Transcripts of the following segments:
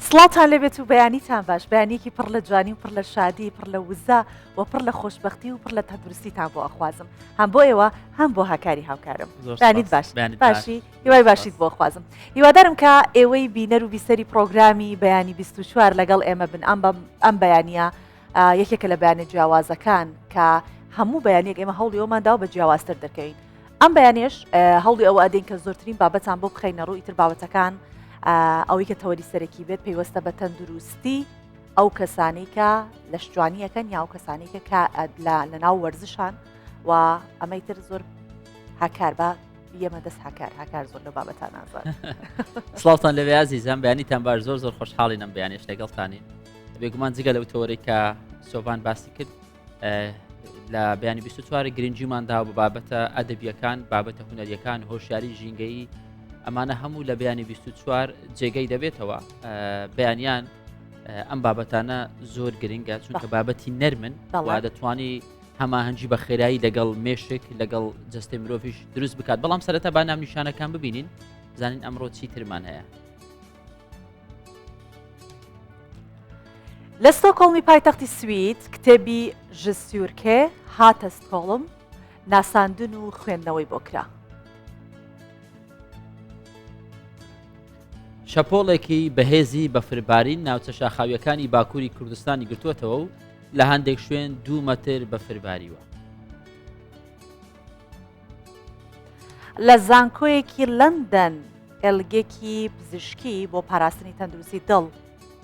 سڵاوتان لێبێت و بەیانیتان باش بەیانیەکی پڕ لە جوانی و پڕ لە شادی پڕ لە وزە و پڕ لە خۆشببختی و پڕ لە تەندروستیتان بۆ ئەخوازم هەم بۆ ئێوە هەم بۆ هاکاری هاوکارم بەیانیت باش باشی هیوای باشیت بۆ خوازم هیوادارم کە ئێوەی بینەر و بیسەری پرۆگرامی بەیانی 24 لەگەڵ ئێمە بن ئەم ئەم بەیانە یەکێکە لە بەیانە جیاوازەکان کە هەموو بەیانێک ئێمە هەوڵی ئەومان داوە بە جیاوازتر دەکەین ئەم بەیانێش هەوڵی ئەوە ئەدەین کە زۆرترین بابەتان بۆ بخەینە ڕوو ئیتر بابەتەکان ئەوەی کە تەوەری سەرەکی بێت پەیوەستە بە تەندروستی ئەو کەسانی کە لەشجوانیەکەن یا ئەو کەسانی کە لە ناو وەرزشان و ئەمەی تر زۆر هاکار بە یەمە دەست هاکار هاکار زۆر لە بابەتان نازان سڵاوتان لەوێ ئازیزان بەیانیتان باش زۆر زۆر خۆشحاڵین ئەم بەیانیش لەگەڵتانین بێگومان جگە لەو تەوەرەی کە سۆڤان باسی کرد لە بەیانی 24 گرنگیمان دا بە بابەتە ئەدەبیەکان بابەتە هونەریەکان هۆشیاری ژینگەیی ئەمانە هەموو لە بەیانی 24 جێگەی دەبێتەوە بەیانیان ئەم بابەتانە زۆر گرنگە چونکە بابەتی نەرمن وا دەتوانی هەماهەنگی بە خێرایی لەگەڵ مێشک لەگەڵ جستەی مرۆڤیش دروست بکات بەڵام سەرەتا با نامنیشانەکان ببینین زانین ئەمڕۆ چی ترمان هەیە. لە ستۆکۆڵمی پایتەختی سوید کتێبی ژ سیورکێ هاتە ستکۆڵم ناساندن و خوێندنەوەی بۆ کرا. شەپۆڵێکی بەهێزی بەفربارین ناوچە شاخاوییەکانی باکووری کوردستانی گرتووەتەوە و لە هەندێک شوێن دوو مەتر بەفر باریوە. لە زانکۆیەکی لەندەن ئێلگێکی پزیشکی بۆ پاراستنی تەندروستی دڵ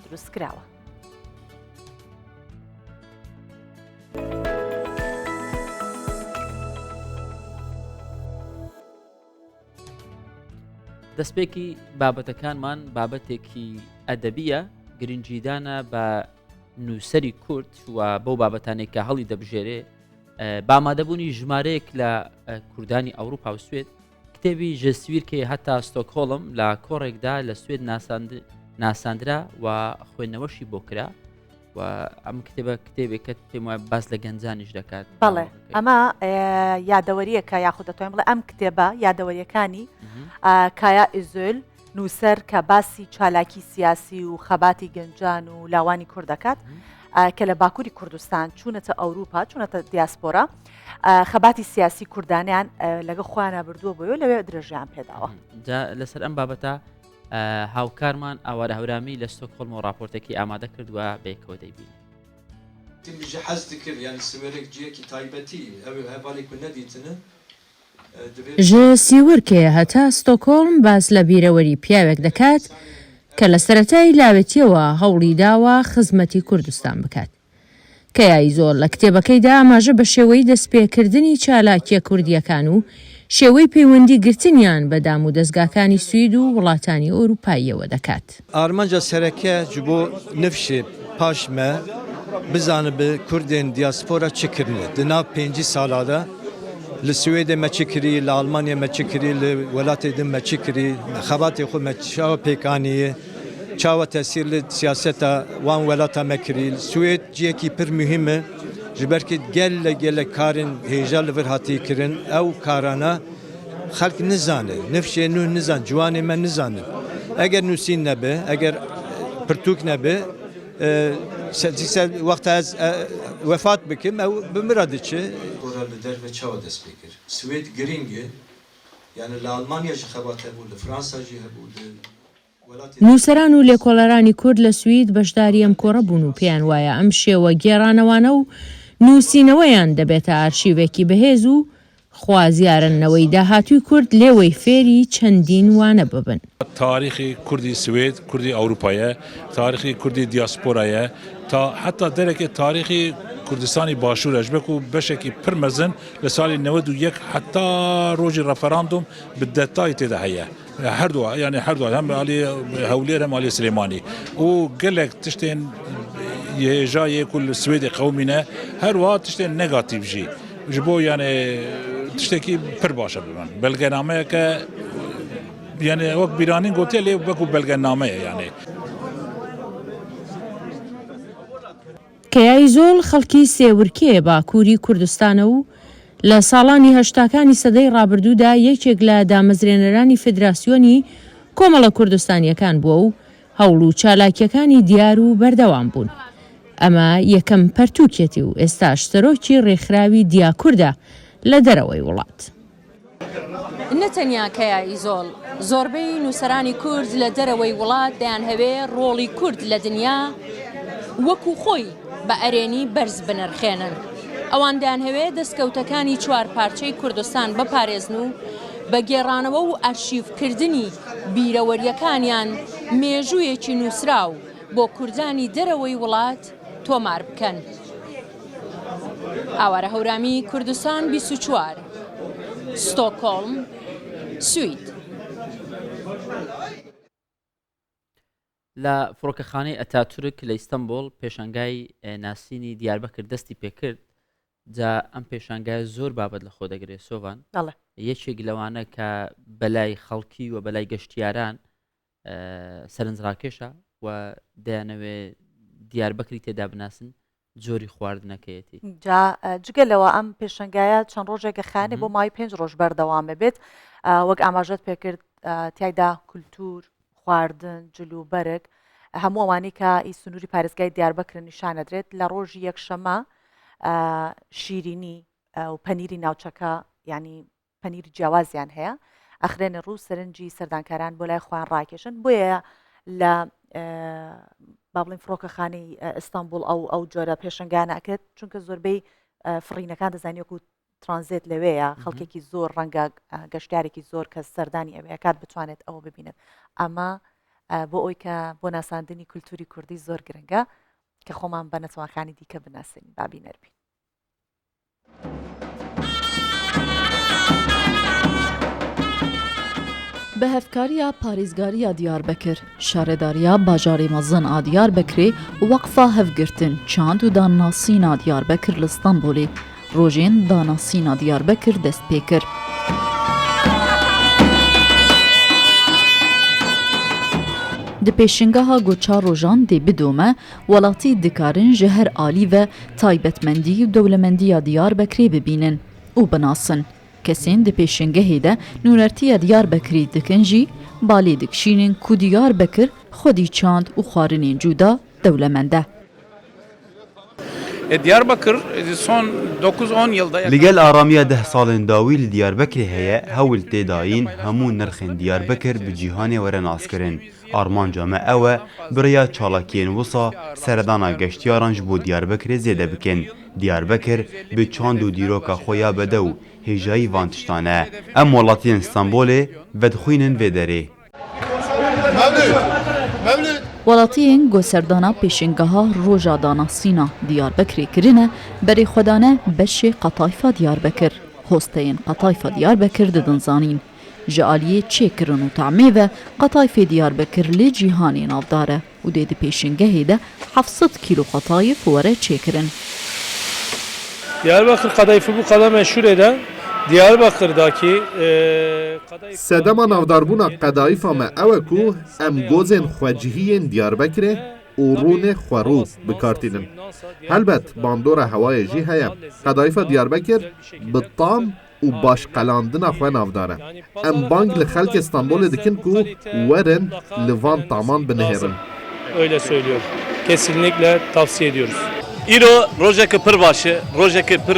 دروستکراوە. دەستپێکی بابەتەکانمان بابەتێکی ئەدەبیە گرنگیدانە بە نووسری کورد و بەو بابەتانێک کە هەڵی دەبژێرێ بە ئامادەبوونی ژمارەیەک لە کوردانی ئەوروپا و سوێد کتێبی ژە سویرکێ هەتا ستۆکهۆڵم لە کۆڕێکدا لە سوێد ناساندرا و خوێندنەوەشی بۆ کرا و ئەم کتێبە کتێبێکە پێم وایە باس لە گەنجانیش دەکات بەڵێ ئەمە یادەوەریەکە یاخود دەتوانین بڵێ ئەم کتێبە یادەوەریەکانی کایا ئیزول نووسەر کە باسی چالاکی سیاسی و خەباتی گەنجان و لاوانی کورد دەکات کە لە باکووری کوردستان چوونەتە ئەوروپا چوونەتە دیاسپۆرا خەباتی سیاسی کوردانیان لەگە خۆیانە بردووە بۆیە لەوێ درێژیان پێداوە لەسەر ئەم بابەتە هاوکارمان ئاوارە هەورامی لە ستۆکهۆڵمەوە راپۆرتێکی ئامادە کردووە بەیەکەوە دەیبینین. تیم ژی حەز دکرد یانی سوێرەک جیەکی تایبەتی ئەوێ هەڤالێ کو نەدیتنە ژ سیورکێ هەتا ستۆکۆڵم باس لە بیرەوەری پیاوێک دەکات کە لە سەرەتای لاوێتیەوە هەوڵی داوە خزمەتی کوردستان بکات. کەیایی زۆر لە کتێبەکەیدا ئاماژە بە شێوەی دەستپێکردنی چالاکییە کوردییەکان و شێوەی پەیوەندی گرتنیان بە دامودەزگاکانی سوید و وڵاتانی ئەوروپاییەوە دەکات. ئارمانجا سەرەکە ji bo nifşê paş me bizanibe Kurdên diaspora çi kirine. Di nav 50 sala de li Swêdê me çi kirî, li Almanya me çi kirî, li welatê din me çi kirî, xebatê xwe me çawa pêk aniye, çawa tesîr li siyaseta wan welata me kirî. Swêd ciyekî pir muhîm e ji ber ku gelek gelek karên hêja li vir hatiye kirin. Ew karana Xelk nizane, nifşê nû nizan, ciwanê me nizanin. Eger nûsîn nebe, eger pirtûk nebe, wexta ez wefat bikim ew bi min re diçe. Kora li derve çawa dest pê kir? Swêd girîng e, yanî li Almanya jî xebat hebû, li Fransa jî hebû, li نووسەران و لێکۆڵەرانی کورد لە سوید بەشداری ئەم کۆڕە بوون و پێیان وایە ئەم شێوە گێڕانەوانە و نووسینەوەیان دەبێتە ئارشیڤێکی بەهێز و خوازیارن نەوەی داهاتووی کورد لێوەی فێری چەندین وانە ببن. تاریخی کوردی سوید، کوردی ئەوروپایە، تاریخی کوردی دیاسپۆرایە، تا حەتا دەرەکێ تاریخی کوردستانی باشوورە ji ber ku beşekî pir mezin li salê 91 heta rojî referandûm bi detay tê de heye. Her du yanî her du hem aliyê Hewlêr hem aliyê Silêmanî û gelek tiştên hêja yê ku li Swêdê qewimîne her wiha tiştên negatîv jî ji bo yanê tiştekî pir baş e bi min. Belgenameyeke yanê wek bîranîn gotiye lê wekû belgename ye yanê. کەیای زۆڵ خەڵکی سێورکێ باکووری کوردستانە و لە ساڵانی هەشتاکانی سەدەی ڕابردوودا یەکێک لە دامەزرێنەرانی فدراسیۆنی کۆمەڵە کوردستانییەکان بووە و هەوڵ و چالاکییەکانی دیار و بەردەوام بوون. ئەمە یەکەم پەرتووکیەتی و ئێستاش سەرۆکی رێکخراوی دیاکوردە لە دەرەوەی وڵات. نە تەنیا کەیا ئیزۆڵ، زۆربەی نووسەرانی کورد لە دەرەوەی وڵات دەیانهەوێ ڕۆڵی کورد لە دنیا وەکوو خۆی بە ئەرێنی بەرز بنرخێنن. ئەوان دەیانهەوێ دەسکەوتەکانی چوارپارچەی کوردستان بپارێزن و بە گێڕانەوە و ئەرشیف کردنی بیرەوەرییەکانیان مێژوویەکی نووسراو بۆ کوردانی دەرەوەی وڵات تۆمار بکەن. ئاوارە هەورامی، کوردستان 24، ستۆکۆڵم، سوید. لە فڕۆکەخانەی ئەتاتورک لە ئیستەنبوڵ پێشانگای ناسینی دیاربەکر دەستی پێکرد جا ئەم پێشانگایە زۆر بابەت لە خۆ دەگرێت سۆڤان یەکێک لەوانە کە بەلای خەڵکی و بەلای گەشتیاران سەرنجڕاکێشە و دەیانەوێ دیاربەکری تێدا بناسن جۆری خواردنەکەیەتی. جا جگە لەوە ئەم پێشەنگایە چەند ڕۆژێکە خانێ بۆ ماوەی پێنج ڕۆژ بەردەوامە بێت وەک ئاماژەت پێکرد تایدا کولتور خواردن جل و بەرگ هەموو ئەوانەی کە ئی سنووری پارێزگای دیاربەکرن نیشانەدرێت لە ڕۆژی یەکشەمە شیرینی و پەنیری ناوچەکە ینی پەنیری جیاوازیان هەیە ئەخرێنە ڕوو سەرنجی سەردانکاران بۆ لای خۆیان ڕاکێشن بۆیە لە با بڵین فڕۆکەخانەی ئیستانبول ئەو ئەو جۆرە پێشنگانە ئەکرێت چونکە زۆربەی فڕینەکان دەزانانی وەکو ترانزێت لەوەیە خەڵکێکی زۆر ڕەنگە گەشتارێکی زۆر کە سەردانی ئەوەیە کات بتوانێت ئەوە ببینێت ئەمە بۆ ئەوی کە بۆ ناساندنی کولتوری کوردی زۆر گرنگە کە خۆمان بە نەتەوەکانی دیکە بناسێنین بابی نەربین. Bi hevkariya Parêzgariya Diyarbekir, Şaredariya Bajarê Mezin a Diyarbekirê û Weqfa Hevgirtin, Çand û Danasîna Diyarbekir li Stenbolê rojên danasîna Diyarbekir dest pê kir. Di pêşingeha ku çar rojan dê bidome, welatî dikarin ji her alî ve taybetmendî û dewlemendiya Diyarbekirê bibînin û binasin. Kesên di pêşengehê de nûnertiya Diyarbekirê dikin jî balê dikişînin ku Diyarbekir xwedî çand û xwarinên cuda dewlemend e. Li gel aramiya deh salên dawî li Diyarbekirê heye, hewl tê dayîn hemû nirxên Diyarbekir bi cîhanê were naskirin. Armanca me ew e bi rêya çalakiyên wisa seredana geştyaran ji bo Diyarbekirê zêde bikin. Diyarbekir bi çand û dîroka xwe ya bedew hêjayî van tiştan e. Em welatiyên Stenbolê vedixwînin vê derê. Welatiyên ku serdana pêşengeha Roja Danasîna Diyarbekirê kirine, berê xwe dane beşê Qetayfa Diyarbekir. Hosteyên Qetayfa Diyarbekir didin zanîn. Ji aliyê çêkirin û tamê ve qetayfê Diyarbekir li cîhanê navdar e û dê di pêşengehê de 700 kîlo qetayf were çêkirin. Diyarbakır kadayıfı bu kadar meşhur eden Diyarbakır'daki kadayıf Sedema navdarbûna qedayîfa me ew e ku em gozên xwecihî yên Diyarbekirê û rûnê xwerû bi kar tînin. Helbet bandora hewayê jî heye. Qedayîfa Diyarbekir bi tam û başqelandina xwe navdar e. Em bang li xelkê Stenbolê dikin ku werin li van taman binihêrin. Öyle söylüyorum. Kesinlikle tavsiye ediyoruz. Îro rojeke pir baş e, rojeke pir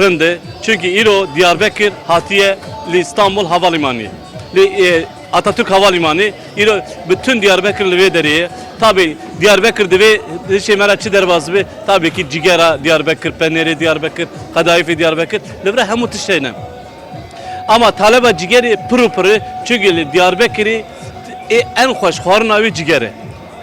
rind e. Çunkî îro Diyarbekir hatiye li Stenbol Havalimaniyê. Li Atatürk Havalimanı îro bütün Diyarbekir li vê derê ye. Tabî Diyarbekir divê hişê me re çi derbas bibe? Tabî kî cigera Diyarbekir, penêrê Diyarbekir, qedayîfê Diyarbekir li vir hemû tişt hene. Ama taleba cigerê pir û pir e. Çunkî li Diyarbekirê ê en xweş xwarina wî ciger e.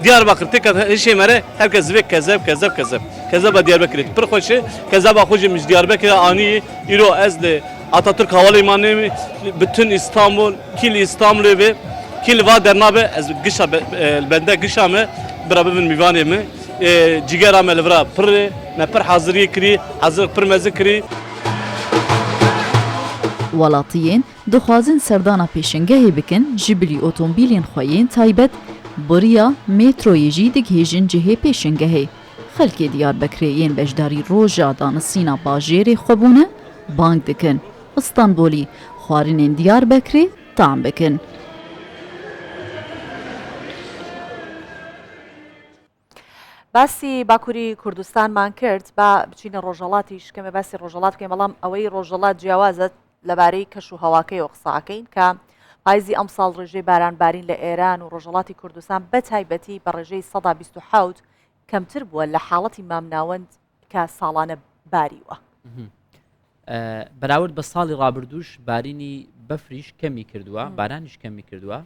Diyarbakir têket hişê me re herkes divê kezeb kezeb kezeb. Kezeba Diyarbekirê pir xweş e. Kezeba xwe jî min ji Diyarbekirê anî. Îro ez li Atatürk Havalimanı mi bütün İstanbul kî li İstanbulê be kî li va derna be ez gişa li bende gişa me bira bibin mîvanê min cîgera me li vira pir e me pir haziriyê kirî hazirek pir mezin kirî. Welatiyên dixwazin serdana pêşengehê bikin ji bilî otomobîlên xwe yên taybet bi riya mêtroyê jî digihêjin cihê pêşengehê. Xelkê Diyarbekirê yên beşdarî roja danisîna bajêrê xwe bûne, bang dikin Istanbulî xwarinên Diyarbekirê tam bikin. باسی باکووری کوردستانمان کرد با بچینە ڕۆژهەڵاتیش کەمێ باسی ڕۆژهەڵات بکەین بەڵام ئەوەی ڕۆژهەڵات جیاوازە لەبارەی کەش و هەواکەیەوە قسەکەین کە پایزی ئەمساڵ ڕێژەی باران بارین لە ئێران و ڕۆژهەڵاتی کوردستان بە تایبەتی بە ڕێژەی 127 کەمتر بووە لە حاڵەتی مامناوەند کە ساڵانە باریوە. بەراورد بە ساڵی ڕابردووش بارینی بەفریش کەمی کردووە بارانیش کەمی کردووە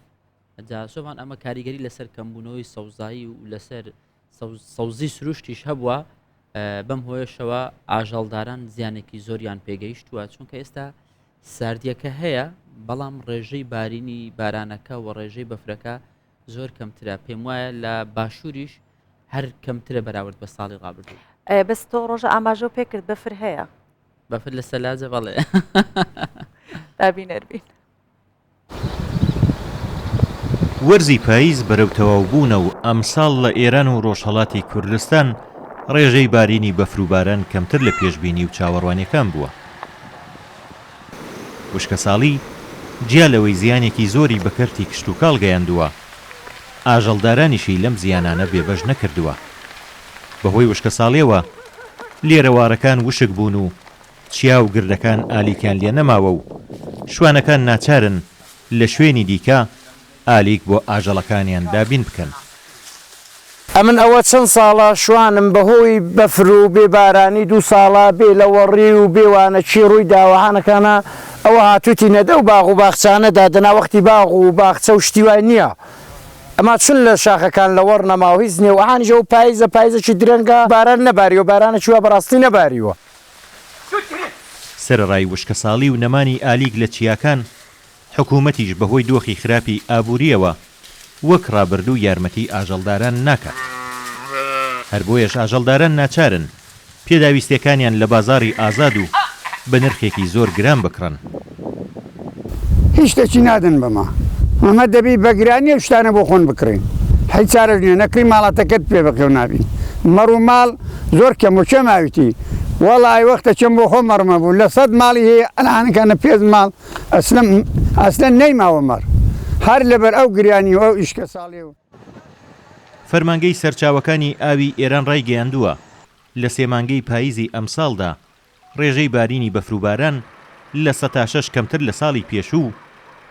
جا سۆڤان ئەمە کاریگەری لەسەر کەمبوونەوەی سەوزایی و لەسەر سەوزی سروشتیش هەبووە بەم هۆیەشەوە ئاژەڵداران زیانێکی زۆریان پێگەیشتووە چونکە ئێستا ساردیەکە هەیە بەڵام ڕێژەی بارینی بارانەکە و ڕێژەی بەفرەکە زۆر کەمترە پێم وایە لە باشووریش هەر کەمترە بەراورد بە ساڵی ڕابردوو. بەس تۆ ڕۆژە ئاماژەو پێکرد بەفر هەیە. بەفر لە سەلاجە بەڵێ. با بینەر بین. وەرزی پاییز بەرەو تەواوبوونە و ئەمساڵ لە ئێران و ڕۆژهەڵاتی کوردستان ڕێژەی بارینی بەفر و باران کەمتر لە پێشبینی و چاوەڕوانیەکان بووە. وشکەساڵی جیا لەوەی زیانێکی زۆری بە کەرتی کشتوکاڵ گەیاندووە، ئاژەڵدارانیشی لەم زیانانە بێبەش نەکردووە. بەهۆی وشکەساڵیەوە لێرەوارەکان وشک بوون و چیا و گردەکان ئالیکیان لێ نەماوە و شوانەکان ناچارن لە شوێنی دیکە ئالیک بۆ ئاژەڵەکانیان دابین بکەن. ئەمن ئەوە چەند ساڵە شوانم بەهۆی بەفر و بێ بارانی دوو ساڵە بێ لەوەڕی و بێ وانەکی ڕووی داوە هانەکانە ئەوە هاتووتی نە دەو باغ و باخچانە دا دەنا وەختی باغ و باخچە و شتی وای نییە ئەما چون لە شاخەکان لەوەڕ نەما و هیچ نییە و ئەهانیش ئەو پایزە پایزەکی درەنگە باران نەباریوە بارانەکی وا بەڕاستی نەباریوە. سەرەڕای وشکەساڵی و نەمانی ئالیک لە چیاکان، حکوومەتیش بەهۆی دۆخی خراپی ئابوورییەوە وەک ڕابردوو یارمەتی ئاژەڵداران ناکات. هەر بۆیەش ئاژەڵداران ناچارن پێداویستییەکانیان لە بازاڕی ئازاد و بە نرخێکی زۆر گران بکڕن. هیچ شتێکی نادەن بەمە ئەمە دەبی بە گرانی ئەو شتانە بۆ خۆن بکڕین هیچ چارەش نیە نەکڕی ماڵاتەکەت پێ بەخێو نابی مەڕ و ماڵ زۆر کەم و کێ ماویتی وەڵا ئەی وەختە کێم بۆ خۆم مەڕم هەبوو لە سەد ماڵی هەیە ئەلانەکانە پێنج ماڵ ئەسلەن ئەسلەن نەیماوە مەڕ هەر لەبەر ئەو گرانی و ئەو ئیشکە ساڵی و. فەرمانگەی سەرچاوەکانی ئاوی ئێران ڕایگەیاندووە، لە سێ مانگەی پاییزی ئەمساڵدا ڕێژەی بارینی بەفر و باران 6% کەمتر لە ساڵی پێشوو و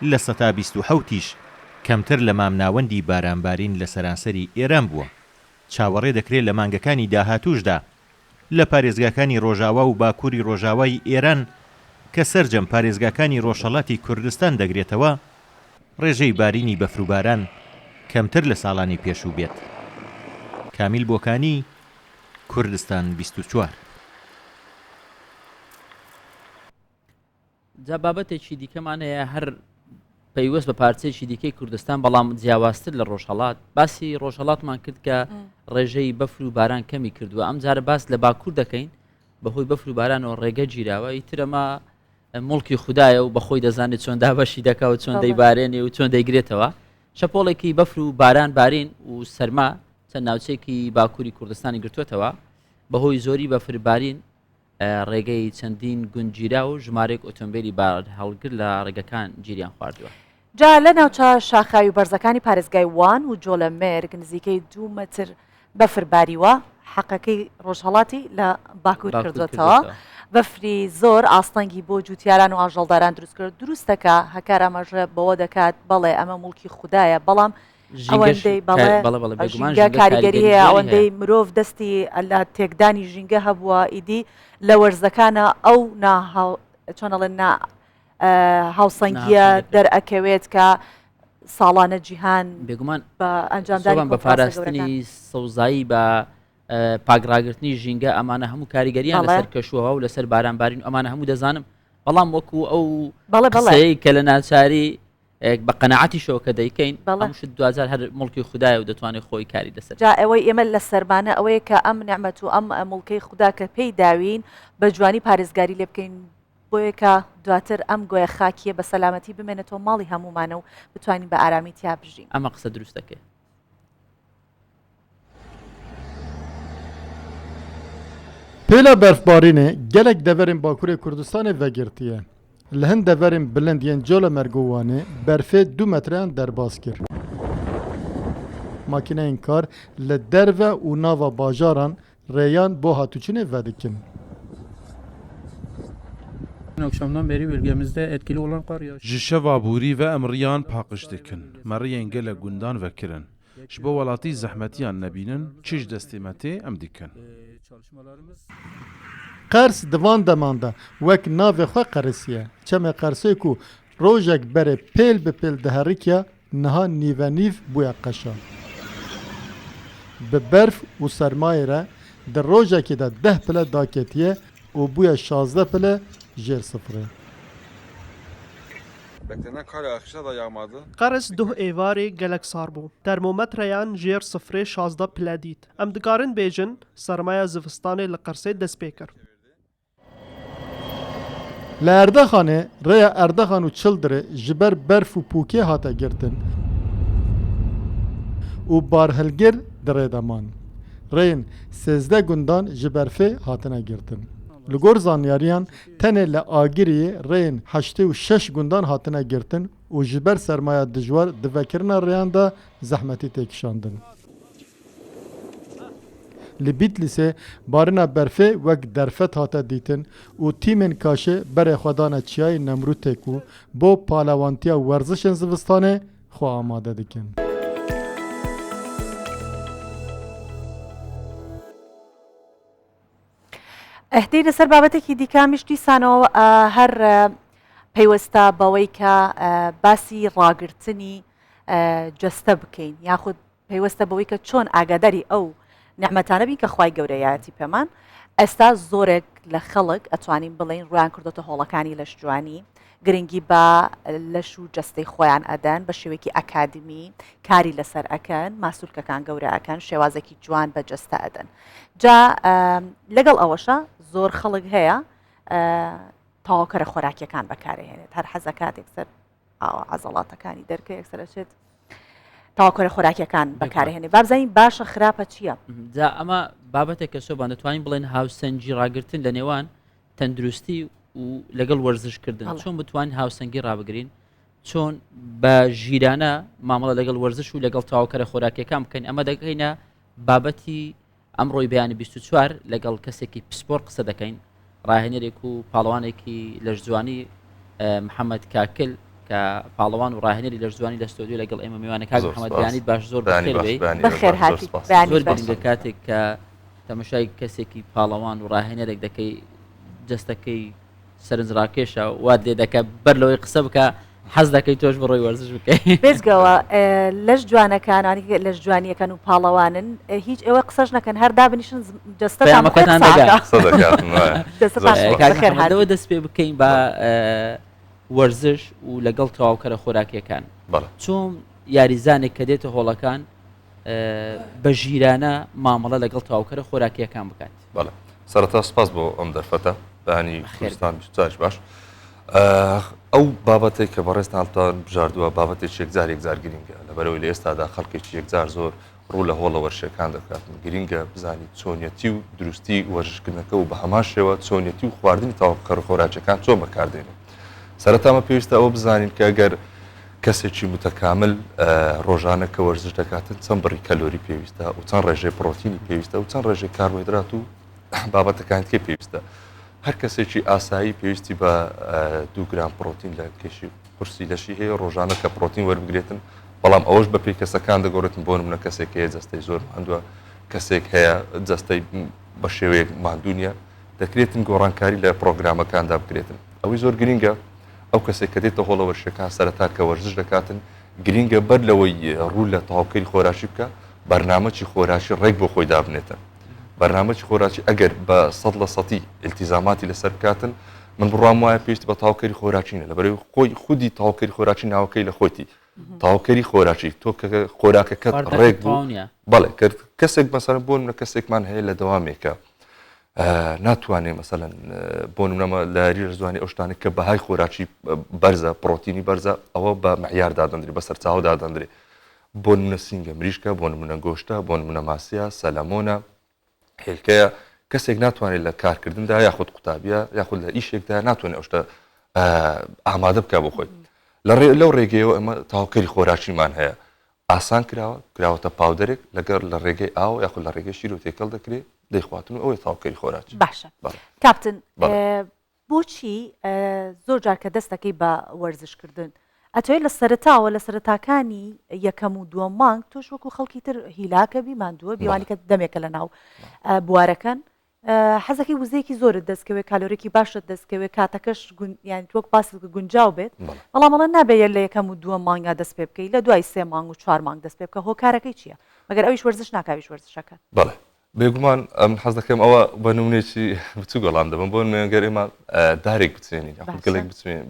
27% یش کەمتر لە مامناوەندی بارانبارین لە سەرانسەری ئێران بووە. چاوەڕێ دەکرێ لە مانگەکانی داهاتووشدا لە پارێزگاکانی ڕۆژاوا و باکووری ڕۆژاوای ئێران کە سەرجەم پارێزگاکانی ڕۆژهەڵاتی کوردستان دەگرێتەوە، ڕێژەی بارینی بەفر و باران کەمتر لە ساڵانی پێشوو بێت. کامیل بۆکانی، کوردستان 24. جا بابەتێکی دیکەمان هەیە هەر پەیوەست بە پارچەیەکی دیکەی کوردستان بەڵام جیاوازتر لە ڕۆژهەڵات باسی ڕۆژهەڵاتمان کرد کە ڕێژەی بەفر و باران کەمی کردووە ئەم جارە باس لە باکوور دەکەین بەهۆی بەفر و بارانەوە ڕێگە گیراوە ئیترەمە مڵکی خوددایە و بەخۆی دەزانێت چۆن دابەشی دەکا و چۆن دەیبارێنێ و چۆن دەیگرێتەوە شەپۆڵێکی بەفر و باران بارین و سەرما چەند ناوچێکی باکووری کوردستانی گرتووەتەوە بەهۆی زۆری بەفربارین ڕێگەی چەندین گوند گیرا و ژمارەیەک ئۆتۆمبێلی بارهەڵگر لە ڕێگەکان گیریان خواردووە. جا لە ناوچە شاخاوی و بەرزەکانی پارێزگای وان و جۆلەمێرگ نزیکەی دوو مەتر بەفر باریوە، حەقەکەی ڕۆژهەڵاتی لە باکوور کردووەتەوە. بەفری زۆر ئاستەنگی بۆ جووتیاران و ئاژەڵداران دروست کرد، دروستە کە هەکار ئاماژە بەوە دەکات بەڵێ ئەمە موڵکی خودایە، بەڵام ئەوەندەی بەڵێ ژینگە کاریگەری هەیە ئەوەندەی مرۆڤ دەستی لە تێکدانی ژینگە هەبووە ئیدی لە وەرزەکانە ئەو نا چۆن ئەڵێن نا هاوسەنگیە دەرئەکەوێت کە ساڵانە جیهان بێگومان بە ئەنجامدانی بە پاراستنی سەوزایی بە پاکڕاگرتنی ژینگە ئەمانە هەموو کاریگەریان لەسەر کەشوهەوا و لەسەر بارانبارین ئەمانە هەموو دەزانم بەڵام وەکو ئەو بەڵێ بەڵێ کە لە ناچاری بە قەناعەتیشەوە کە دەیکەین ئەم شت دواجار هەر موڵکی خودایە و دەتوانێت خۆی کاری لەسەر جا ئەوەی ئێمە لەسەرمانە ئەوەیە کە ئەم نیعمەت و ئەم موڵکەی خودا کە پێی داوین بە جوانی پارێزگاری لێ بکەین بۆیە کە دواتر ئەم گۆیە خاکیە بە سەلامەتی بمێنێتەوە ماڵی هەموومانە و بتوانین بە ئارامی تیا بژین. ئەمە قسە دروستەکەی. Pêla berfbarînê gelek deverên Bakurê Kurdistanê vegirtiye. Li hin deverên bilind yên Colemêrg û Wanê berfê du metreyan derbas kir. Makîneyên kar li derve û nava bajaran rêyan bo hatûçûnê vedikin. Ji şeva borî ve em riyan paqij dikin. Me riyên gelek gundan vekirin. Ji bo welatî zehmetiyan nebînin çi ji destê me tê em dikin. Qers di van deman de wek navê xwe qerisiye. Çemê Qersê ku rojek berê pêl bi pêl diherikiya niha nîvenîv bûye qeşa. Bi berf û sermayê re di rojekê de deh pile daketiye û bûye 16 pile jêr sifirê. Qers duh êvarê gelek sar bû. Termometreyan jêr sifirê 16 pile dît. Em dikarin bêjin sermaya zivistanê li Qersê dest pê kir. Li Erdexanê rêya Erdexan û Çildirê ji ber berf û pûkê hate girtin û barhilgir di rê de man. Rêyên 13 gundan ji berfê hatine girtin. Li gor zanyariyan tenê li Agiriyê rêyên 86 gundan hatine girtin û ji ber sermaya dijwar di vekirina rêyan de zehmetî tê kişandin. Li Bîtlîsê barina berfê wek derfet hate dîtin û tîmên kaşê berê xwe dane Çiyayê Nemrûtê ku bo palewantiya werzişên zivistanê xwe amade dikin. ئەهدەی لەسەر بابەتێکی دیکە میش دیسانەوە هەر پەیوەستە بەوەی کە باسی ڕاگرتنی جەستە بکەین یاخود پەیوەستە بەوەی کە چۆن ئاگاداری ئەو نیعمەتانە بین کە خوای گەورە یایەتی پێمان ئێستا زۆرێک لە خەڵک ئەتوانین بڵێین ڕویان کردۆتە هۆڵەکانی لەشجوانی گرنگی بە لەش و جەستەی خۆیان ئەدەن بە شێوەیەکی ئەکادمی کاری لەسەر ئەکەن ماسولکەکان گەورە ئەکەن شێوازێکی جوان بە جەستە ئەدەن جا لەگەڵ ئەوەشە زۆر خەڵک هەیە تەواوکەرە خۆراکیەکان بەکارهێنێت هەر حەزەکات یەکسەر ئاوا عەزەڵاتەکانی دەرکە یەکسەر ئەچێت تەواوکەرە خۆراکیەکان بەکارهێنێ بابزانین باشە خراپە چییە؟ جا ئەمە بابەتێک کە سۆبان دەتوانین بڵێن هاوسەنگی ڕاگرتن لە نێوان تەندروستی و لەگەڵ وەرزشکردن چۆن بتوانین هاوسەنگی ڕابگرین چۆن بە ژیرانە مامەڵە لەگەڵ وەرزش و لەگەڵ تەواوکەرە خۆراکیەکان بکەین ئەمە دەکەینە بابەتی ئەمڕۆی بەیانی 24 لەگەڵ کەسێکی پسپۆر قسە دەکەین، ڕاهێنەرێک و پاڵەوانێکی لەشجوانی محەممەد کاکل کە پاڵەوان و ڕاهێنەری لەشجوانی لە ستۆدیۆ لەگەڵ ئێمە میوانە. کاک محەممەد بەیانیت باش، زۆر بەخێر بێی. بەخێر هاتی. زۆر گرنگە کاتێک کە تەمەشای کەسێکی پاڵەوان و ڕاهێنەرێک دەکەی جەستەکەی سەرنجڕاکێشە وات لێ دەکە بەر لەوەی قسە بکە حەز دەکەی تۆش بڕۆی وەرزش بکەی. بێجگەوە لەش جوانەکان لەش جوانیەکەن و پاڵەوانن هیچ ئێوە قسەش نەکەن هەر دابنیشن جەستەتان خۆی پەیامەکەتان قسە دەگا. ئەکا. قسە دەکات وایە. جەستەتان زۆر خۆ کاک بەخێر محەمەد لەوە هاتی. دەست پێ بکەین بە وەرزش و لەگەڵ تەواوکەرە خۆراکیەکان بەڵێ. چۆن یاریزانێک کە دێتە هۆڵەکان بە ژیرانە مامەڵە لەگەڵ تەواوکەرە خۆراکیەکان بکات؟ بەڵێ سەرەتا سپاس بۆ ئەم دەرفەتە بەیانی کوردستان جارش باش ئەو بابەتێک کە بەڕێزتانتان بژاردووە بابەتێکی یەکجار یەکجار گرنگە لەبەرەوەی لە ئێستادا خەڵکێکی یەکجار زۆر ڕوو لە هۆڵە وەرشەکان دەکات گرنگە بزانیت چۆنیەتی و دروستی وەرزشکردنەکە و بە هەمان شێوە چۆنیەتی و خواردنی تەواوکەرە خۆراکیەکان چۆن بەکاردێنێت سەرەتا مە پێویستە ئەوە بزانین کە ئەگەر کەسێکی متەکامل ڕۆژانە کە وەرزش دەکاتن چەند بڕی کەلۆری پێویستە و چەند ڕێژەی پڕۆتینی پێویستە و چەند ڕێژەی کاربۆهیدرات و بابەتەکانی تکەی پێویستە. هەر کەسێکی ئاسایی پێویستی بە دوو گرام پڕۆتین لە کێشی قورسی لەشی هەیە ڕۆژانە کە پڕۆتین وەربگرێتن بەڵام ئەوەش بە پێی کەسەکان دەگۆڕێتن بۆ نمونە کەسێک هەیە جەستەی زۆر ماندووە کەسێک هەیە جەستەی بە شێوەیەک ماندوو نییە دەکرێتن گۆڕانکاری لە پرۆگرامەکاندا بکرێتن ئەوەی زۆر گرینگە ئەو کەسێک کە دێتە هۆڵە وەرزشەکان سەرەتا کە وەرزش دەکاتن گرینگە بەر لەوەی ڕوو لە تەواوکەری خۆراکی بکە بەرنامەکی خۆراکی ڕێک بۆ خۆی دابنێتن بەرنامەکی خۆراکی ئەگەر بە سەد لە سەتی ئیلتیزاماتی لەسەر بکاتن من بڕوام وایە پێویستی بە تەواوکەری خۆراکی نیە لەبەرئەوەی خۆی خودی تەواوکەری خۆراکی ناوەکەی لە خۆیتی تەواوکەری خۆراکی تۆ کە خۆراکەکەت ڕێک بوو بەڵێ کرد کەسێک مەسەلەن بۆ نمونە کەسێکمان هەیە لە دەوامێکە ناتوانێت مەسەلەن بۆ نمونە لە یاری زوانی ئەو شتانە کە بەهای خۆراکی بەرزە پرۆتینی بەرزە ئەوە بە معیار دادەندرێ بە سەرچاوە دادەندرێ بۆ نمونە سینگە مریشکە بۆ نمونە گۆشتە بۆ نمونە ماسیە سەلەمۆنە هێلکەیە کەسێک ناتوانێت لە کارکردندا یاخود قوتابیە یاخود لە ئیشێکدا ناتوانێت ئەو شتە ئامادە بکە بۆ خۆی لە ڕێ لەو ڕێگەیەوە ئەمە تاوکەری خۆراکیمان هەیە. ئاسان کراوە، کراوەتە powder ێک لەگەڵ لە ڕێگەی ئاو یاخود لە ڕێگەی شیرەوە تێکەڵ دەکرێت دەیخواتن و ئەوەی تەواوکەری خۆراکی. باشە کاپتن بۆچی زۆر جار کە دەست دەکەی بە وەرزش کردن ئەتەوێت لە سەرەتاوە لە سەرەتاکانی یەکەم و دووەم مانگ تۆش وەکو خەڵکی تر هیلاکە بی ماندووە بیوانی کە دەمێکە لە ناو بوارەکەن حەزەکەی وزەیەکی زۆرت دەست کەوێت کالۆرێکی باشت دەست کەوێت کاتەکەش یان وەک باست کرد گونجاو بێت بەڵام ئەڵێن نابێ یە لە یەکەم و دووەم مانگا دەست پێ بکەی لە دوای سێ مانگ و چوار مانگ دەست پێ بکە هۆکارەکەی چییە مەگەر ئەویش وەرزش ناکا ئەویش وەرزشەکات. بەڵێ بێگومان ئەمن حەز دەکەم ئەوە بە نمونەیەکی بچووک وەڵام دەبم بۆ نمونە گەر ئێمە دارێک بچێنین یاخود گەلێک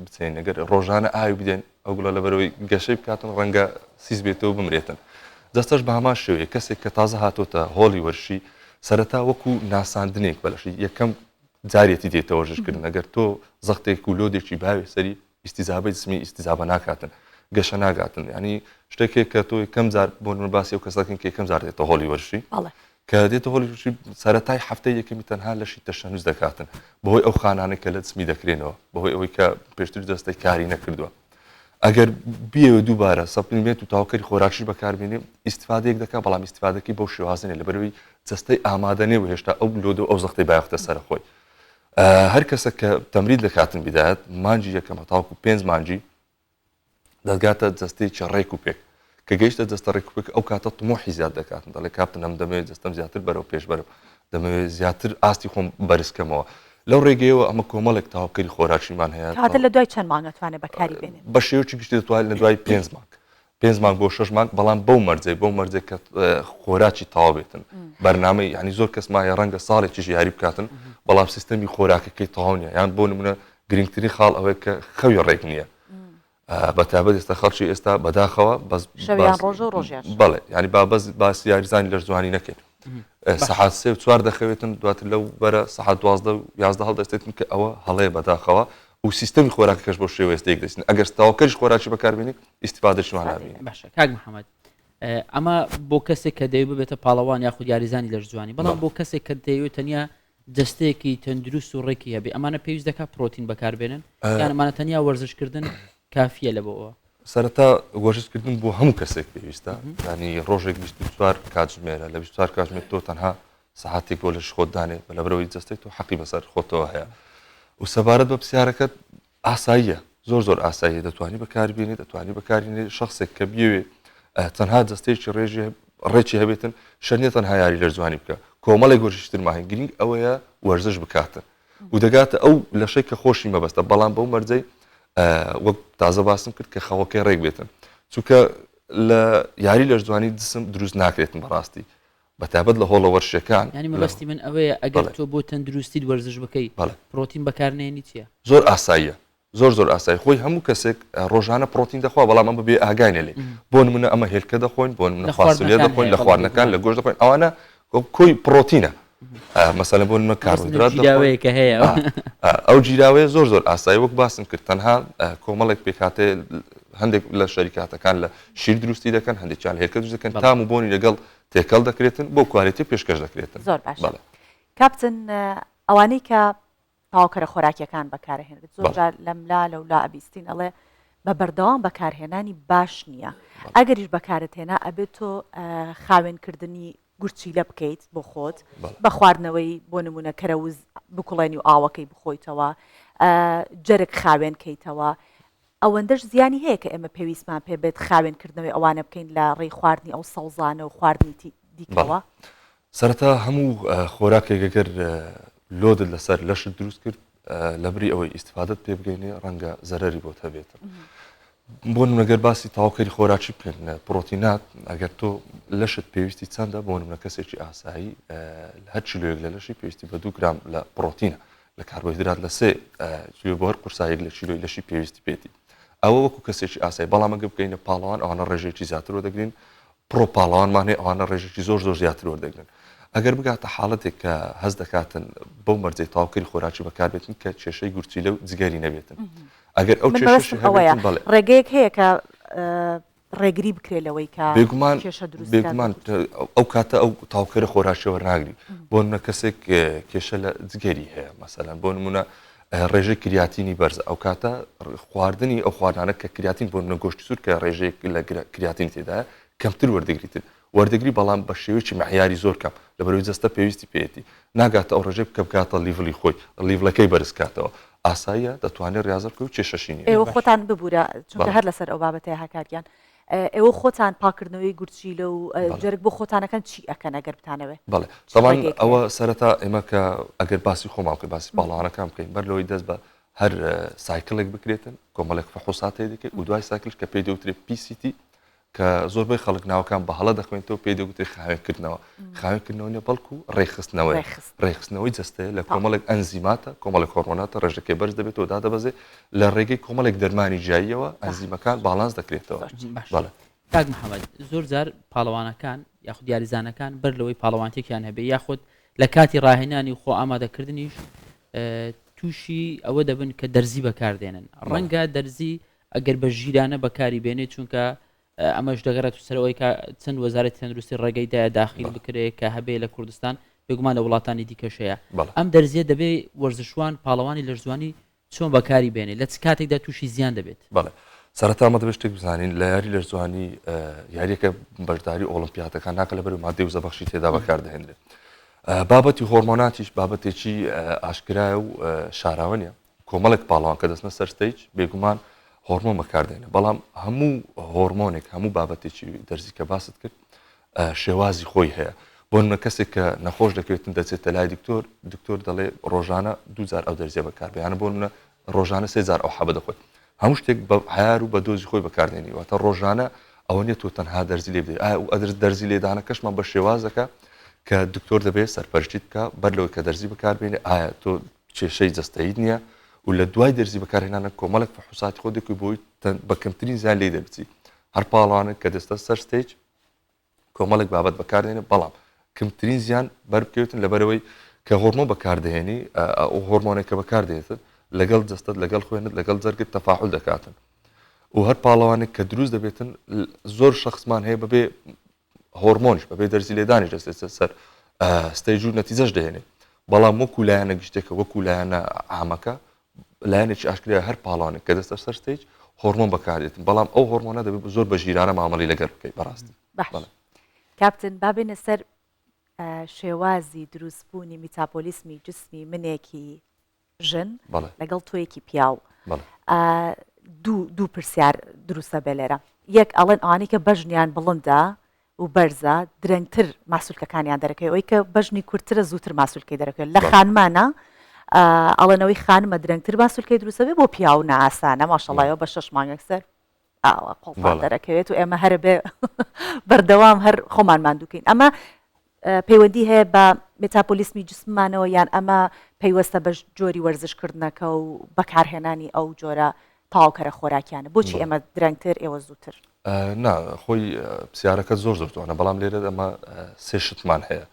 بچێنین ئەگەر ڕۆژانە ئاوی بدەین ئەو گوڵە لەبەرەوەی گەشەی بکاتن ڕەنگە سیس بێتەوە بمرێتن جەستەش بە هەمان شێوەیە کەسێک کە تازە هاتۆتە هۆڵی وەرشی سەرەتا وەکو ناساندنێک بەلەشی یەکەم جارێتی دێتە وەرزشکردن ئەگەر تۆ زەختێک و load ێکی باوێ سەری ئیستیزابەی جسمی ئیستیزابە ناکاتن گەشە ناگاتن ینی شتێکێک کە تۆ یەکەم جار بۆ من باسی ئەو کەسەکەن کە یەکەم جار دێتە هۆڵی وەرزشی کە دێتە هۆڵی وەرزشی سەرەتای هەفتەی یەکەمی تەنها لەشی تەشەنوز دەکاتن بەهۆی ئەو خانانەی کە لە جسمی دەکرێنەوە بەهۆی ئەوەی کە پێشتر جەستەی کاری نەکردووە ئەگەر بیەوێ دووبارە supplement و تاوکەری خۆراکیش بەکاربێنێ ئیسفادەیەک دەکات بەڵام ئیسفادەکەی بەو شێوازە نیە لەبەرەوەی جەستەی ئامادە نیە و هێشتا ئەو load و ئەو زەختەی بایەختە سەر خۆی هەر کەسە کە تەمرین دەکاتن بدایەت مانگی یەکەم هەتاوەکو پێنج مانگی دەگاتە جەستەیەکی ڕێک و پێک کە گەیشتە جەستە ڕێک و پێک ئەو کاتە طموحی زیاد دەکاتن دەڵێ کاپتن ئەم دەمەوێت جەستەم زیاتر بەرەو پێش بەرم دەمەوێت زیاتر ئاستی خۆم بەرز کەمەوە لەو ڕێگەیەوە ئەمە کۆمەڵێک تاوکەری خۆراکیمان هەیە کاتە لە دوای چەند مانگ ئەتوانێت بەکاری بێنێت بە شێوەیەکی گشتی دەتوانێت لە دوای پێنج مانگ پێنج مانگ بۆ شەش مانگ بەڵام بەو مەرجەی بەو مەرجێک کە خۆراکی تەواو بێتن بەرنامەی یعنی زۆر کەس مایە ڕەنگە ساڵێکیش یاری بکاتن بەڵام سیستەمی خۆراکەکەی تەواو نیە یان بۆ نمونە گرنگترین خاڵ ئەوەیە کە خەوی ڕێک نییە بە تایبەت ئێستا خەڵکی ئێستا بەداخەوە بەس شەویان ڕۆژە و ڕۆژیان بەڵێ ینی با بەس باسی یاریزانی لەشجوانی نەکەین سەعات سێ و چوار دەخەوێتن دواتر لەو بەرە سەعات دوازدە و یازدە هەڵدەستێتن کە ئەوە هەڵەیە بەداخەوە و سیستەمی خۆراکەکەش بەو شێوەیە تێک دەچن ئەگەر تەواوکەریش خۆراکی بەکاربێنی ئیستیفادەشمان نابینی باشە کاک محەممەد ئەمە بۆ کەسێک کە دەیەوێت ببێتە پاڵەوان یاخود یاریزانی لەشجوانی بەڵام بۆ کەسێک کە دەیەوێت تەنیا جەستەیەکی تەندروست و ڕێکی هەبێ ئەمانە پێویست دەکات پرۆتین بەکاربێنن یان ئەمانە تەنیا وەرزشکردن کافیە لە بۆ ئەوە؟ سەرەتا وەرزشکردن بۆ هەموو کەسێک پێویستە ینی ڕۆژێک 24 کاتژمێرە لە 24 کاتژمێر تۆ تەنها سەعاتێک بۆ لەش خۆت دانێ بە لەبەرەوەی جەستەی تۆ حەقی بەسەر خۆتەوە هەیە و سەبارەت بە پرسیارەکەت ئاساییە زۆر زۆر ئاساییە دەتوانی بەکاربیێنی دەتوانی بەکارینێ شخصێک کە بیەوێ تەنها جەستەیەکی ڕێژی ڕێکی هەبێتن شەر نییە تەنها یاری لەرزوانی بکە کۆمەڵێک وەرزشی ترمان هەیە گرنگ ئەوەیە وەرزش بکاتن و دەگاتە ئەو لەشەی کە خۆشی مەبەستە بەڵام بەو مەرجەی وەک تازە باسم کرد کە خەوەکەی ڕێک بێتن چونکە لە یاری لەشجوانی جسم دروست ناکرێتن بەڕاستی بەتایبەت لە هۆڵە وەرشەکان یانی مەبەستی من ئەوەیە ئەگەر تۆ بۆ تەندروستیت وەرزش بکەی پرۆتین بەکارنێنی چییە؟ زۆر ئاساییە زۆر زۆر ئاسایی خۆی هەموو کەسێک ڕۆژانە پرۆتین دەخوا بەڵام ئەمە بێ ئاگای لێ بۆ نمونە ئەمە هێلکە دەخۆین بۆ نمونە فاسۆلیا دەخۆین لە خواردنەکان لە گۆشت دەخۆین ئەوانە کۆی پرۆتینە مەسەلەن بۆ نمونە کاربۆهیدرات گیراوەیەکە هەیە ئەو گیراوەیە زۆر زۆر ئاسایی وەک باسم کرد تەنها کۆمەڵێک پێکهاتەیە هەندێک لە شەریکاتەکان لە شیر دروستی دەکەن هەندێکیان هێلکە دروست دەکەن تام و بۆنی لەگەڵ تێکەڵ دەکرێتن بۆ quality پێشکەش دەکرێتن زۆر باشە کاپتن ئەوانەی کە تەواوکەرە خۆراکیەکان بەکارهێنرێت زۆر جار لەملا لەولا ئەبیستین ئەڵێ بە بەردەوام بەکارهێنانی باش نییە ئەگەریش بەکارت هێنا ئەبێت تۆ خاوێنکردنی گورچیلە بکەیت بۆ خۆت بە خواردنەوەی بۆ نمونە کەرەوز بکوڵێنی و ئاوەکەی بخۆیتەوە جەرگ خاوێن کەیتەوە ئەوەندەش زیانی هەیە کە ئێمە پێویستمان پێ بێت خاوێن کردنەوەی ئەوانە بکەین لە ڕێی خواردنی ئەو سەوزانە و خواردنی دیکەوە؟ سەرەتا هەموو خۆراکێک گەر load ت لەسەر لەشت دروست کرد لەبری ئەوەی ئیستفادەت پێ بگەینێ ڕەنگە زەرەری بۆت هەبێتن. بۆ نمونە گەر باسی تەواوکەری خۆراکی بکەین پرۆتینات ئەگەر تۆ لەشت پێویستی چەندە بۆ نمونە کەسێکی ئاسایی هەر کیلۆیەک لە لەشی پێویستی بە دوو گرام لە پرۆتینە لە کاربۆهیدرات لە سێ کیلۆ بۆ هەر قورساییەک لە کیلۆی لەشی پێویستی پێێتی ئەوە وەکو کەسێکی ئاسایی بەڵام ئەگەر بگەینە پاڵەوان ئەوانە ڕێژەیەکی زیاتر وەردەگرین پڕۆ پاڵەوانمان هەیە ئەوانە ڕێژێکی زۆر زۆر زیاتر وەردەگرن ئەگەر بگاتە حاڵەتێک کە هەست دەکاتن بەو مەرجەی تەواوکەری خۆراکی بەکاربێتن کە کێشەی گورچیلە و جگەری نەبێتن ئەگەر ئەو کێشەشی هەبێتن بەڵێ ڕێگەیەک هەیە کە ڕێگری بکرێت لەوەی کە بێگومان کێشە دروست بکات. بێگومان ئەو کاتە ئەو تاوکەرە خۆراکیە وەرناگری بۆ نمونە کەسێک کێشە لە جگەری هەیە مەسەلەن بۆ نمونە ڕێژەی کریاتینی بەرزە ئەو کاتە خواردنی ئەو خواردانە کە کریاتین بۆ نمونە گۆشتی سوور کە ڕێژەیەک لە کریاتین تێدایە. کەمتر وەردەگریتن وەردەگری بەڵام بە شێوەیەکی مەعیاری زۆر کەم لەبەرەوەی جەستە پێویستی پێیەتی ناگاتە ئەو ڕێژەی کە بگاتە level ی خۆی level ەکەی بەرز کاتەوە ئاساییە دەتوانێت ڕیازە بکەی و کێشەشی نییە. ئێوە خۆتان ببورە چونکە هەر لەسەر ئەو بابەتەیە هاکار گیان ئێوە خۆتان پاکردنەوەی گورچیلە و جەرگ بۆ خۆتان ئەکەن چی ئەکەن ئەگەر بتانەوێ بەڵێ تەبعەن ئەوە سەرەتا ئێمە کە ئەگەر باسی خۆمان بکەین باسی پاڵەوانەکان بکەین بەر لەوەی دەست بە هەر cycle ێک بکرێتن کۆمەڵێک فحوسات هەیە دەکرێت و دوای cycle ش کە پێی دەوترێت PCT کە زۆربەی خەڵک ناوەکان بە هەڵە دەخوێنێتەوە پێی دەگوترێت خاوێنکردنەوە خاوێنکردنەوە نیە بەڵکو ڕێکخستنەوەی ڕێکخستنەوەی جەستەیە لە کۆمەڵێک ئەنزیماتە کۆمەڵێک هۆرمۆناتە ڕێژەکەی بەرز دەبێتەوە دادەبەزێ لە ڕێگەی کۆمەڵێک دەرمانی جیاییەوە ئەنزیمەکان باڵانس دەکرێتەوە بەڵێ. کاک محەمەد زۆر جار پاڵەوانەکان یاخود یاریزانەکان بەر لەوەی پاڵەوانتێکیان هەبێ یاخود لە کاتی ڕاهێنانی و خۆ ئامادەکردنیش تووشی ئەوە دەبن کە دەرزی بەکاردێنن ڕەنگە دەرزی ئەگەر بە ژیرانە بەکاری بێنێت چونکە ئەمەش دەگەڕێت سەر ئەوەی کە چەند وەزارەتی تەندروستی ڕێگەی دایە داخیل بکرێت کە هەبێ لە کوردستان بێگومان لە وڵاتانی دیکەش هەیە ئەم دەرزیە دەبێ وەرزشوان پاڵەوانی لەشجوانی چۆن بەکاری بێنێت لە چ کاتێکدا تووشی زیان دەبێت؟ بەڵێ سەرەتا ئەمە دەبێت شتێک بزانین لە یاری لەشجوانی یاریەکە بەشداری ئۆڵمپیاتەکان ناکە لەبەر مادەی وزەبەخشی تێدا بەکاردەهێنرێت بابەتی هۆرمۆناتیش بابەتێکی ئاشکرایە و شاراوە نیە کۆمەڵێک پاڵەوان کە دەچنە سەر stage بێگومان هۆرمۆن بەکاردێنە بەڵام هەموو هۆرمۆنێک هەموو بابەتێکی دەرزی کە باست کرد شێوازی خۆی هەیە بۆ نمونە کەسێک کە نەخۆش دەکەوێتن دەچێتە لای دکتۆر دکتۆر دەڵێ ڕۆژانە دووجار ئەو دەرزیە بەکاربیانە بۆ نمونە ڕۆژانە سێ جار ئەو حەبە دەخۆیت هەموو شتێک بە عیار و بە dose ی خۆی بەکاردێنی واتە ڕۆژانە ئەوە نیە تۆ تەنها دەرزی لێ بدەیت ئایا ئەدرس دەرزی لێدانەکەشمان بە شێوازەکە کە دکتۆر دەبێت سەرپەرشتیت بکە بەر لەوەی کە دەرزی بەکاربێنێ ئایا تۆ کێشەی جەستەیت نییە و لە دوای دەرزی بەکارهێنانە کۆمەڵێک فحوساتی خۆ دەکەی بۆی بە کەمترین زیان لێی دەبچی هەر پاڵەوانێک کە دەستە سەر stage کۆمەڵێک بابەت بەکاردێنێ بەڵام کەمترین زیان بەربکەوێتن لەبەرەوەی کە هۆرمۆن بەکاردەهێنی ئەو هۆرمۆنێک کە بەکاردێتن لەگەڵ جەستەت لەگەڵ خوێنت لەگەڵ جەرگت تەفاعول دەکاتن و هەر پاڵەوانێک کە دروست دەبێتن زۆر شخصمان هەیە بەبێ هۆرمۆنش بەبێ دەرزی لێدانیش دەستێتە سەر stage و نەتیجەش دەهێنێت بەڵام وەکو لایەنە گشتێکە وەکو لایەنە عامەکە لایەنێکی ئاشکرایە هەر پاڵەوانێک کە دەستە سەر stage هۆرمۆن بەکاردێتن بەڵام ئەو هۆرمۆنە دەبێت زۆر بە ژیرانە مامەڵی لەگەر بکەیت بەڕاستی باش کاپتن با بێینە سەر شێوازی دروستبوونی میتابۆلیسمی جسمی منێکی ژن لەگەڵ تۆیەکی پیاو دوو پرسیار دروستە بێ لێرە یەک ئەڵێن ئەوانەی کە بەژنیان بڵندە و بەرزە درەنگتر ماسولکەکانیان دەرەکەوێت ئەوەی کە بەژنی کورتترە زووتر ماسولکەی دەرەکەوێت لە خانمانە ئەڵێنەوەی خانمە درەنگتر ماسولکەی دروستە بێ بۆ پیاو نائاسانە ماشەڵایەوە بە شەش مانگێک سەر ئاوا قۆڵتان دەرەکەوێت و ئێمە هەرە بێ بەردەوام هەر خۆمان ماندووکەین ئەمە پەیوەندی هەیە بە مێتاپۆلیسمی جسممانەوە یان ئەمە پەیوەستە بە جۆری وەرزشکردنەکە و بەکارهێنانی ئەو جۆرە تەواوکەرە خۆراکیانە بۆچی ئێمە درەنگتر ئێوە زووتر؟ نا خۆی پرسیارەکەت زۆر زۆر جوانە بەڵام لێرە ئەمە سێ شتمان هەیە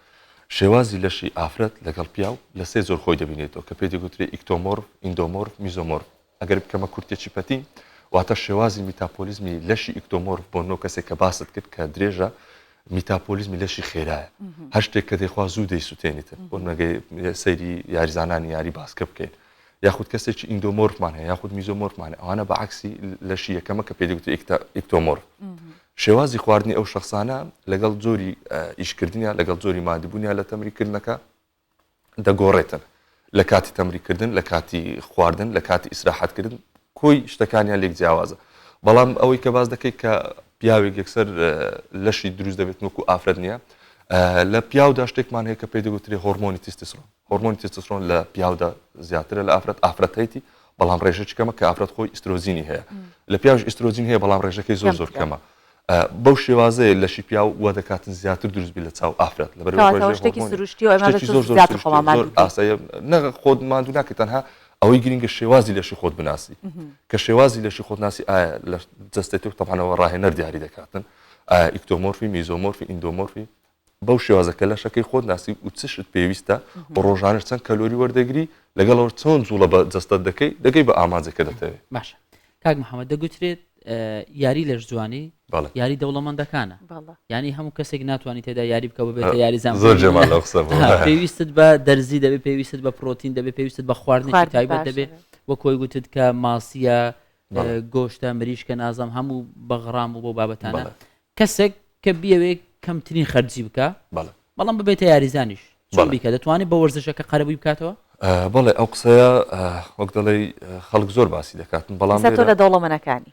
شێوازی لەشی ئافرەت لەگەڵ پیاو لە سێ جۆر خۆی دەبینێتەوە کە پێی دەگوترێ ئیکتۆمۆرف ئیندۆمۆرف میزۆمۆرف ئەگەر بکەمە کورتێکی پەتی واتە شێوازی میتاپۆلیزمی لەشی ئیکتۆمۆرف بۆ نۆ کەسێک کە باست کرد کە درێژە میتاپۆلیزمی لەشی خێرایە هەر شتێک کە دەیخوا زوو دەیسوتێنیتن بۆ نمونە سەیری یاریزانانی یاری باسکە بکەین یاخود کەسێکی ئیندۆمۆرفمان هەیە یاخود میزۆمۆرفمان هەیە ئەوانە بە عەکسی لەشی یەکەمە کە پێی دەگوترێت ئیکتۆمۆرف شێوازی خواردنی ئەو شخصانە لەگەڵ جۆری ئیشکردنیان لەگەڵ جۆری مادبوونیان لە تەمریکردنەکە دەگۆڕێتن لە کاتی تەمریکردن لە کاتی خواردن لە کاتی ئیسراحەتکردن کۆی شتەکانیان لێک جیاوازە بەڵام ئەوەی کە باز دەکەیت کە پیاوێک یەکسەر لەشی دروست دەبێت وەکو ئافرەت نییە لە پیاودا شتێکمان هەیە کە پێی دەگوترێ هۆرمۆنی تیستسرۆن هۆرمۆنی تیستسرۆن لە پیاودا زیاترە لە ئافرەت ئافرەت هەیتی بەڵام ڕێژەی کەمە کە ئافرەت خۆی ئیسترۆجینی هەیە لە پیاوش ئیسترۆجین هەیە بەڵام ڕێژەکەی زۆر زۆر کەمە بەو شێوازەیە لەشی پیاو وا دەکاتن زیاتر دروست بی لە چاو ئافرەت لەبەر شتێکی سروشتی و زۆر زۆر زۆر ئاساییە نە خۆت ماندوو ناکەیت تەنها ئەوەی گرنگە شێوازی لەشی خۆت بناسی کە شێوازی لەشی خۆت ناسی ئایا لە جەستەی تۆ تەبعەن ئەوە ڕاهێنەر دیاری دەکاتن ئایا ئیکتۆمۆرفی میزۆمۆرفی ئیندۆمۆرفی بەو شێوازە کە لەشەکەی خۆت ناسی و چ شت پێویستە و ڕۆژانەش چەند کەلۆری وەردەگری لەگەڵ ئەوە چۆن جوڵە بە جەستەت دەکەی دەگەی بە ئامانجێک کە دەتەوێت. باشە کاک محەممەد دەگوترێت یاری لەشجوانی یاری دەوڵەمەندەکانە یانی هەموو کەسێک ناتوانانی تێدا یاری بکە ببێتە یاریزان زۆر جێمان لەو قسە بوو. پێویستت بە دەرزی دەبێت پێویستت بە پرۆتین دەبێت پێویستت بە خواردنێکی تایبەت دەبێت وەک خۆی گوتت کە ماسیە گۆشتە مریشکە نازم هەموو بەغرام و بۆ بابەتانە کەسێک کە بیەوێ کەمترین خەرجی بکا بەڵام ببێتە یاریزانیش چۆن بیکە دەتوانێت بە وەرزشەکە قەرەبووی بکاتەوە؟ بەڵێ ئەو قسەیە وەک دەڵێی خەڵک زۆر باسی دەکاتن بەڵام تۆ لە دەوڵەمەنەکانی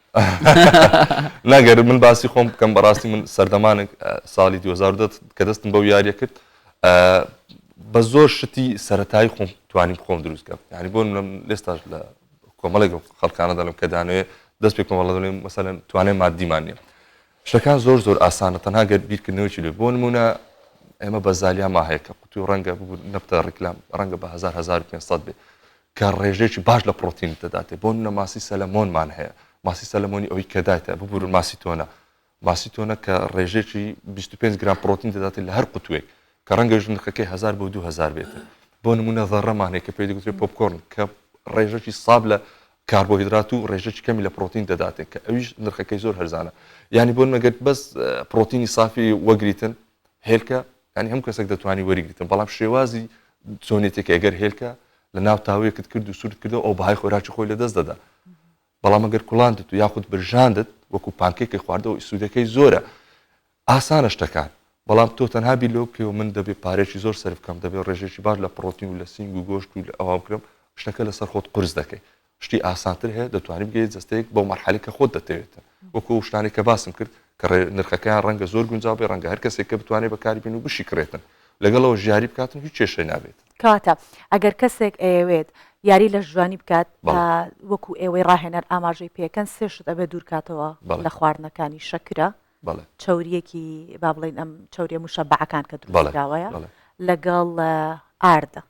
ناگەر من باسی خۆم بکەم بەڕاستی من سەردەمانێک ساڵی 2010 کە دەستم بەو یاریە کرد بە زۆر شتی سەتایی خۆم توانیم خۆم دروست کەم یعنی بۆ لێستاش لە کۆمەڵێک خەڵکانە دەڵم کە دانەوێ دەست پێ کۆمەڵە دەڵێم مەسەلەن توانای مادیمان نییە شتەکان زۆر زۆر ئاسانە تەنها گەر بیرکردنەوەیەکی لێ بۆ نمونە ئێمە بە زالیاما هەیە کە قوتوی ڕەنگە نەبتە ڕیکلام ڕەنگە بە 1000 1500 بێ کە ڕێژەیەکی باش لە پرۆتین دەداتێ بۆ نمونە ماسی سەلەمۆنمان هەیە ماسی سەلەمۆنی ئەوی کە دایتە ببورن ماسی تۆنە ماسی تۆنە کە ڕێژەیەکی 25 گرام پرۆتین دەداتێ لە هەر قوتوێک کە ڕەنگە نرخەکەی 1000 بۆ 2000 بێت بۆ نمونە ذەڕەمان هەیە کە پێی دەگوترێت پۆپکۆرن کە ڕێژەکی ساب لە کاربۆهیدرات و ڕێژەکی کەمی لە پڕۆتین دەداتێ کە ئەویش نرخەکەی زۆر هەرزانە یانی بۆ نمونە گەر بەس پڕۆتینی سافی وەگریتن هێلکە ینی هەموو کەسێک دەتوانانی وەریگریتن بەڵام شێوازی چۆنێتێک ئەگەر هێلکە لە ناو تاوەیەکت کرد و سوورت کردەوە ئەو بەهای خۆراکی خۆی لەدەست دەدا بەڵام ئەگەر کوڵاندت و یاخود برژاندت وەکو پانکێکی خواردەوە سوودەکەی زۆرە ئاسانە شتەکان بەڵام تۆ تەنها بیر لەوە بکەیەوە من دەبێ پارەیەکی زۆر سەرف بکەم دەبێ ڕێژەیەکی باش لە پڕۆتین و لە سینگ و گۆشت و لە ئەوە بکرم شتەکە لەسەر خۆت قورس دەکەی شتی ئاسانتر هەیە دەتوانی بگەیت جەستەیەک بەو مەرحەلەی کە خۆت دەتەوێتن وەکو ئەو شتانەی کە باسم کرد کە نرخەکەیان ڕەنگە زۆر گونجاو بێ ڕەنگە هەر کەسێک کە بتوانێت بەکاری بێن و بشیکڕێتن لەگەڵ ئەوەش یاری بکاتن هیچ کێشەی نابێت. کەواتە ئەگەر کەسێک ئەیەوێت یاری لەشجوانی بکات وەکو ئێوەی ڕاهێنەر ئاماژەی پێکەن سێ شت ئەبێ دوورکاتەوە لە خواردنەکانی شەکرە، بەڵێ. چەوریەکی با بڵێین ئەم چەوریە موشەبەعەکان کە بەڵێ دروستکراوەیە بەڵێ. لەگەڵ ئاردە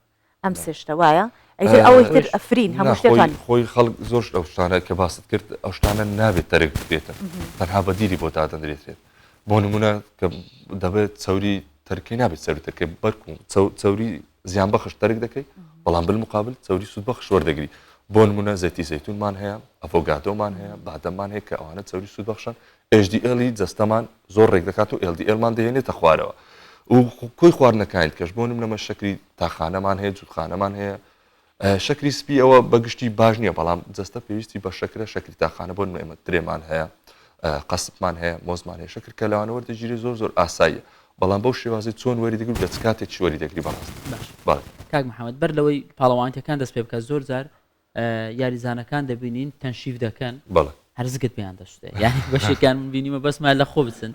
ئەم سێ شتە وایە ئیتر ئەوەی تر ئەفرین نا هەموو شتێک خۆی توانی خۆی خەڵک زۆر شت ئەو شتانە کە باست کرد ئەو شتانە نابێت تەرک بکرێتن تەنها بەدیلی بۆ دادەنرێترێت بۆ نمونە کە دەبێت چەوری تەرکەی نابێت چەوری تەرکەی بەرکو چەوری زیان بەخش تەرک دەکەی بەڵام بالمقابل چەوری سوود بەخش وەردەگری بۆ نمونە زەیتی زەیتونمان هەیە ئەڤۆگادۆمان هەیە بادەممان هەیە کە ئەوانە چەوری سوود بەخشن HDL ی جەستەمان زۆر ڕێک دەکات و LDL مان دەهێنێتە خوارەوە و کۆی خواردنەکانی کەش بۆ نمونە شەکری تاخانەمان هەیە جووتخانەمان هەیە شەکری سپی ئەوە بەگشتی باش نییە بەڵام جەستە پێویستی بە شەکرە شەکری تاخانە بۆ نمونە ئێمە ترێمان هەیە قەسپمان هەیە مۆزمان هەیە شەکر کە لەوانە وەردەگیرێ زۆر زۆر ئاساییە بەڵام بەو شێوازی چۆن وەری دەگری لە چ کاتێک وەری دەگری بەڕاست باش بەڵێ کاک محەممەد بەر لەوەی پاڵەوانەتەکان دەست پێ بکات زۆر جار یاریزانەکان دەبینین تەنشیف دەکەن بەڵێ هەر زگت پێیان دەشتێ یانی بەشێکیان من بینیمە بەس ما لە خۆ بچن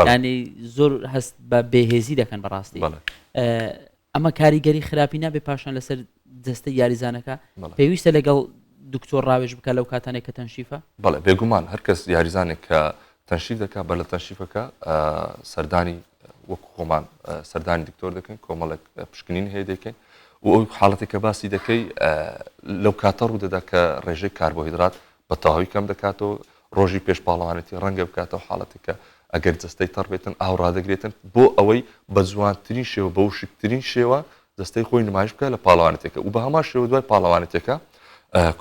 ینی زۆر هەست بە بێهێزی دەکەن بەڕاستی ئەمە کاریگەری خراپی نابێ پاشان لەسەر جەستە یاریزانەکە پێویستە لەگەڵ دکتۆر ڕاوێژ بکە لەو کاتانێک کە تەنشیفە بەڵێ بێگومان هەرکەس یاریزانێک کە تەنشیف دەکات بەر لە تەنشیفەکە سەردانی وەکو خۆمان سەردانی دکتۆر دەکەین کۆمەڵێک پشکنین هەیە دەکەین و ئەو حاڵەتی کە باسی دەکەی لەو کاتە ڕوو دەدا کە ڕێژەی کاربۆهیدرات بە تەواوی کەم دەکاتەوە ڕۆژی پێش پاڵەوانێتی ڕەنگە بکاتەوە حاڵەتێک کە ئەگەر جەستەی تەڕ بێتن ئاو ڕادەگرێتن بۆ ئەوەی بە جوانترین شێوە بە وشکترین شێوە جەستەی خۆی نمایش بکات لە پاڵەوانێتێکە و بە هەمان شێوە دوای پاڵەوانێتێکە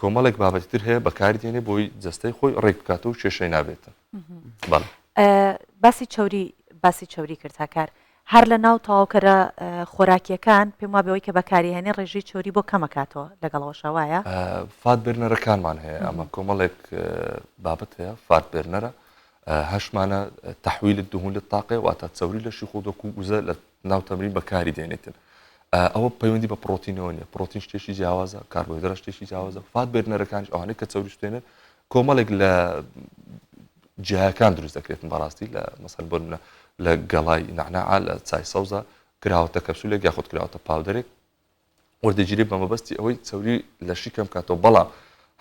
کۆمەڵێک بابەتی تر هەیە بەکاری دێنێ بۆی جەستەی خۆی ڕێک بکاتەوە و کێشەی نابێتن. بەڵێ. باسی چەوری باسی چەوری کرد هاکار هەر لە ناو تەواوکەرە خۆراکیەکان پێم وابێ ئەوەی کە بەکاری هێنێ ڕێژەی چەوری بۆ کەمەکاتەوە لەگەڵەوەشا وایە؟ fat burner ەکانمان هەیە ئەمە کۆمەڵێک بابەت هەیە fat burner ە هەشمانە تحویل الدهون للطاقە واتە چەوری لەشی خۆت وەکو وزە لە ناو تەمرین بەکاری دێنێتن ئەوە پەیوەندی بە پرۆتینەوە نیە پرۆتین شتێکی جیاوازە کاربۆهیدرات شتێکی جیاوازە fat burner ەکانیش ئەوانەی کە چەوری سوتێنن کۆمەڵێک لە جیاکان دروست دەکرێتن بەڕاستی لە مەسەل بۆ نمونە لە گەڵای نەعناع لە چای سەوزە کراوەتە کەپسولێک یاخود کراوەتە powder ێک وەردەگیرێت بە مەبەستی ئەوەی چەوری لەشی کەم کاتەوە بەڵام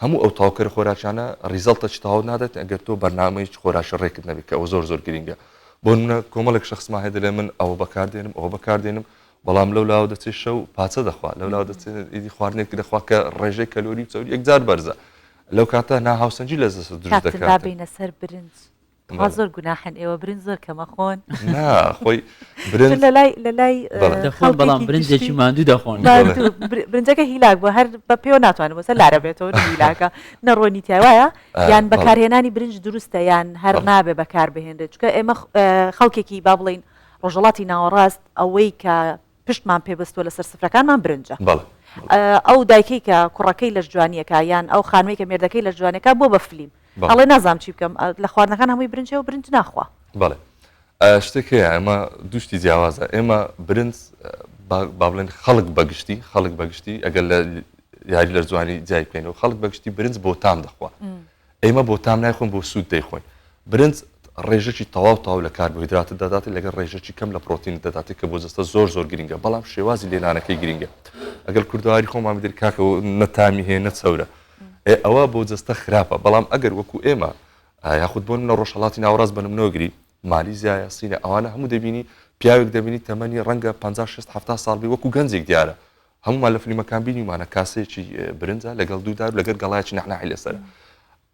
هەموو ئەو تاوکەرە خۆراکیانە result ەکی تەواو نادات ئەگەر تۆ بەرنامەیەکی خۆراکی ڕێکت نەبێت کە ئەوە زۆر زۆر گرینگە بۆ نمونە کۆمەڵێک شخصمان هەیە دەلێ من ئەوە بەکاردێنم ئەوە بەکاردێنم بەڵام لەو لاوە دەچێت شەو پاچە دەخوا لەو لاوە دەچێت ئیدی خواردنێک دەخوا کە ڕێژەی کەلۆری و چەوری یەکجار بەرزە لەو کاتە ناهاوسەنگی لە جەستە دروست کاکتر دەکات. با بێینە سەر برنج. تخوا زۆر گوناحن ئێوە برنج زۆر کەمە خۆن. نا خۆی برنج لە لای لە لای دەخۆن بەڵام برنجێکی ماندوو دەخۆن. ماندوو برنجەکە هیلاک بووە هەر بە پێوە ناتوانم بەسەر لارە بێتەوە هیلاکە نەڕۆنی تیا وایە یان بەکارهێنانی برنج دروستە یان هەر نابێ بەکار بهێنرێت چونکە ئێمە خەڵکێکی با بڵێین ڕۆژهەڵاتی ناوەڕاست ئەوەی کە پشتمان پێ بەستووە لەسەر سفرەکانمان برنجە. بەڵێ. ئەو دایکەی کە کوڕەکەی لەش جوانیەکە یان ئەو خانمەی کە مێردەکەی لەش جوانیەکە بۆ بە فلیم ئەڵێ نازانم چی بکەم لە خواردنەکان هەمووی برنج هەیە و برنج ناخوا. بەڵێ. شتێک هەیە ئەمە دوو شتی جیاوازە ئێمە برنج با بڵێن خەڵک بەگشتی خەڵک بەگشتی ئەگەر لە یاری لە جوانی جای بکەینەوە خەڵک بەگشتی برنج بۆ تام دەخوا ئێمە بۆ تام نایخۆن بۆ سوود دەیخۆین برنج ڕێژەکی تەواو تەواو لە کاربۆهیدراتت دەداتێ لەگەڵ ڕێژەکی کەم لە پرۆتینت دەداتێ کە بۆ جەستە زۆر زۆر گرنگە بەڵام شێوازی لێنانەکەی گرنگە ئەگەر کوردەواری خۆمان بدرێت کاکە نە تامی هەیە نە چەورە ئەوە بۆ جەستە خراپە بەڵام ئەگەر وەکو ئێمە یاخود بۆ نمونە ڕۆژهەڵاتی ناوەڕاست بە نمونەوە گری مالیزیایە سینە ئەوانە هەموو دەبینی پیاوێک دەبینی تەمەنی ڕەنگە 50 60 70 ساڵ بی وەکو گەنجێک دیارە هەمومان لە فلیمەکان بینیمانە کاسەیەکی برنجە لەگەڵ دوو دار لەگەر گەڵایەکی نەعناعی لەسەرە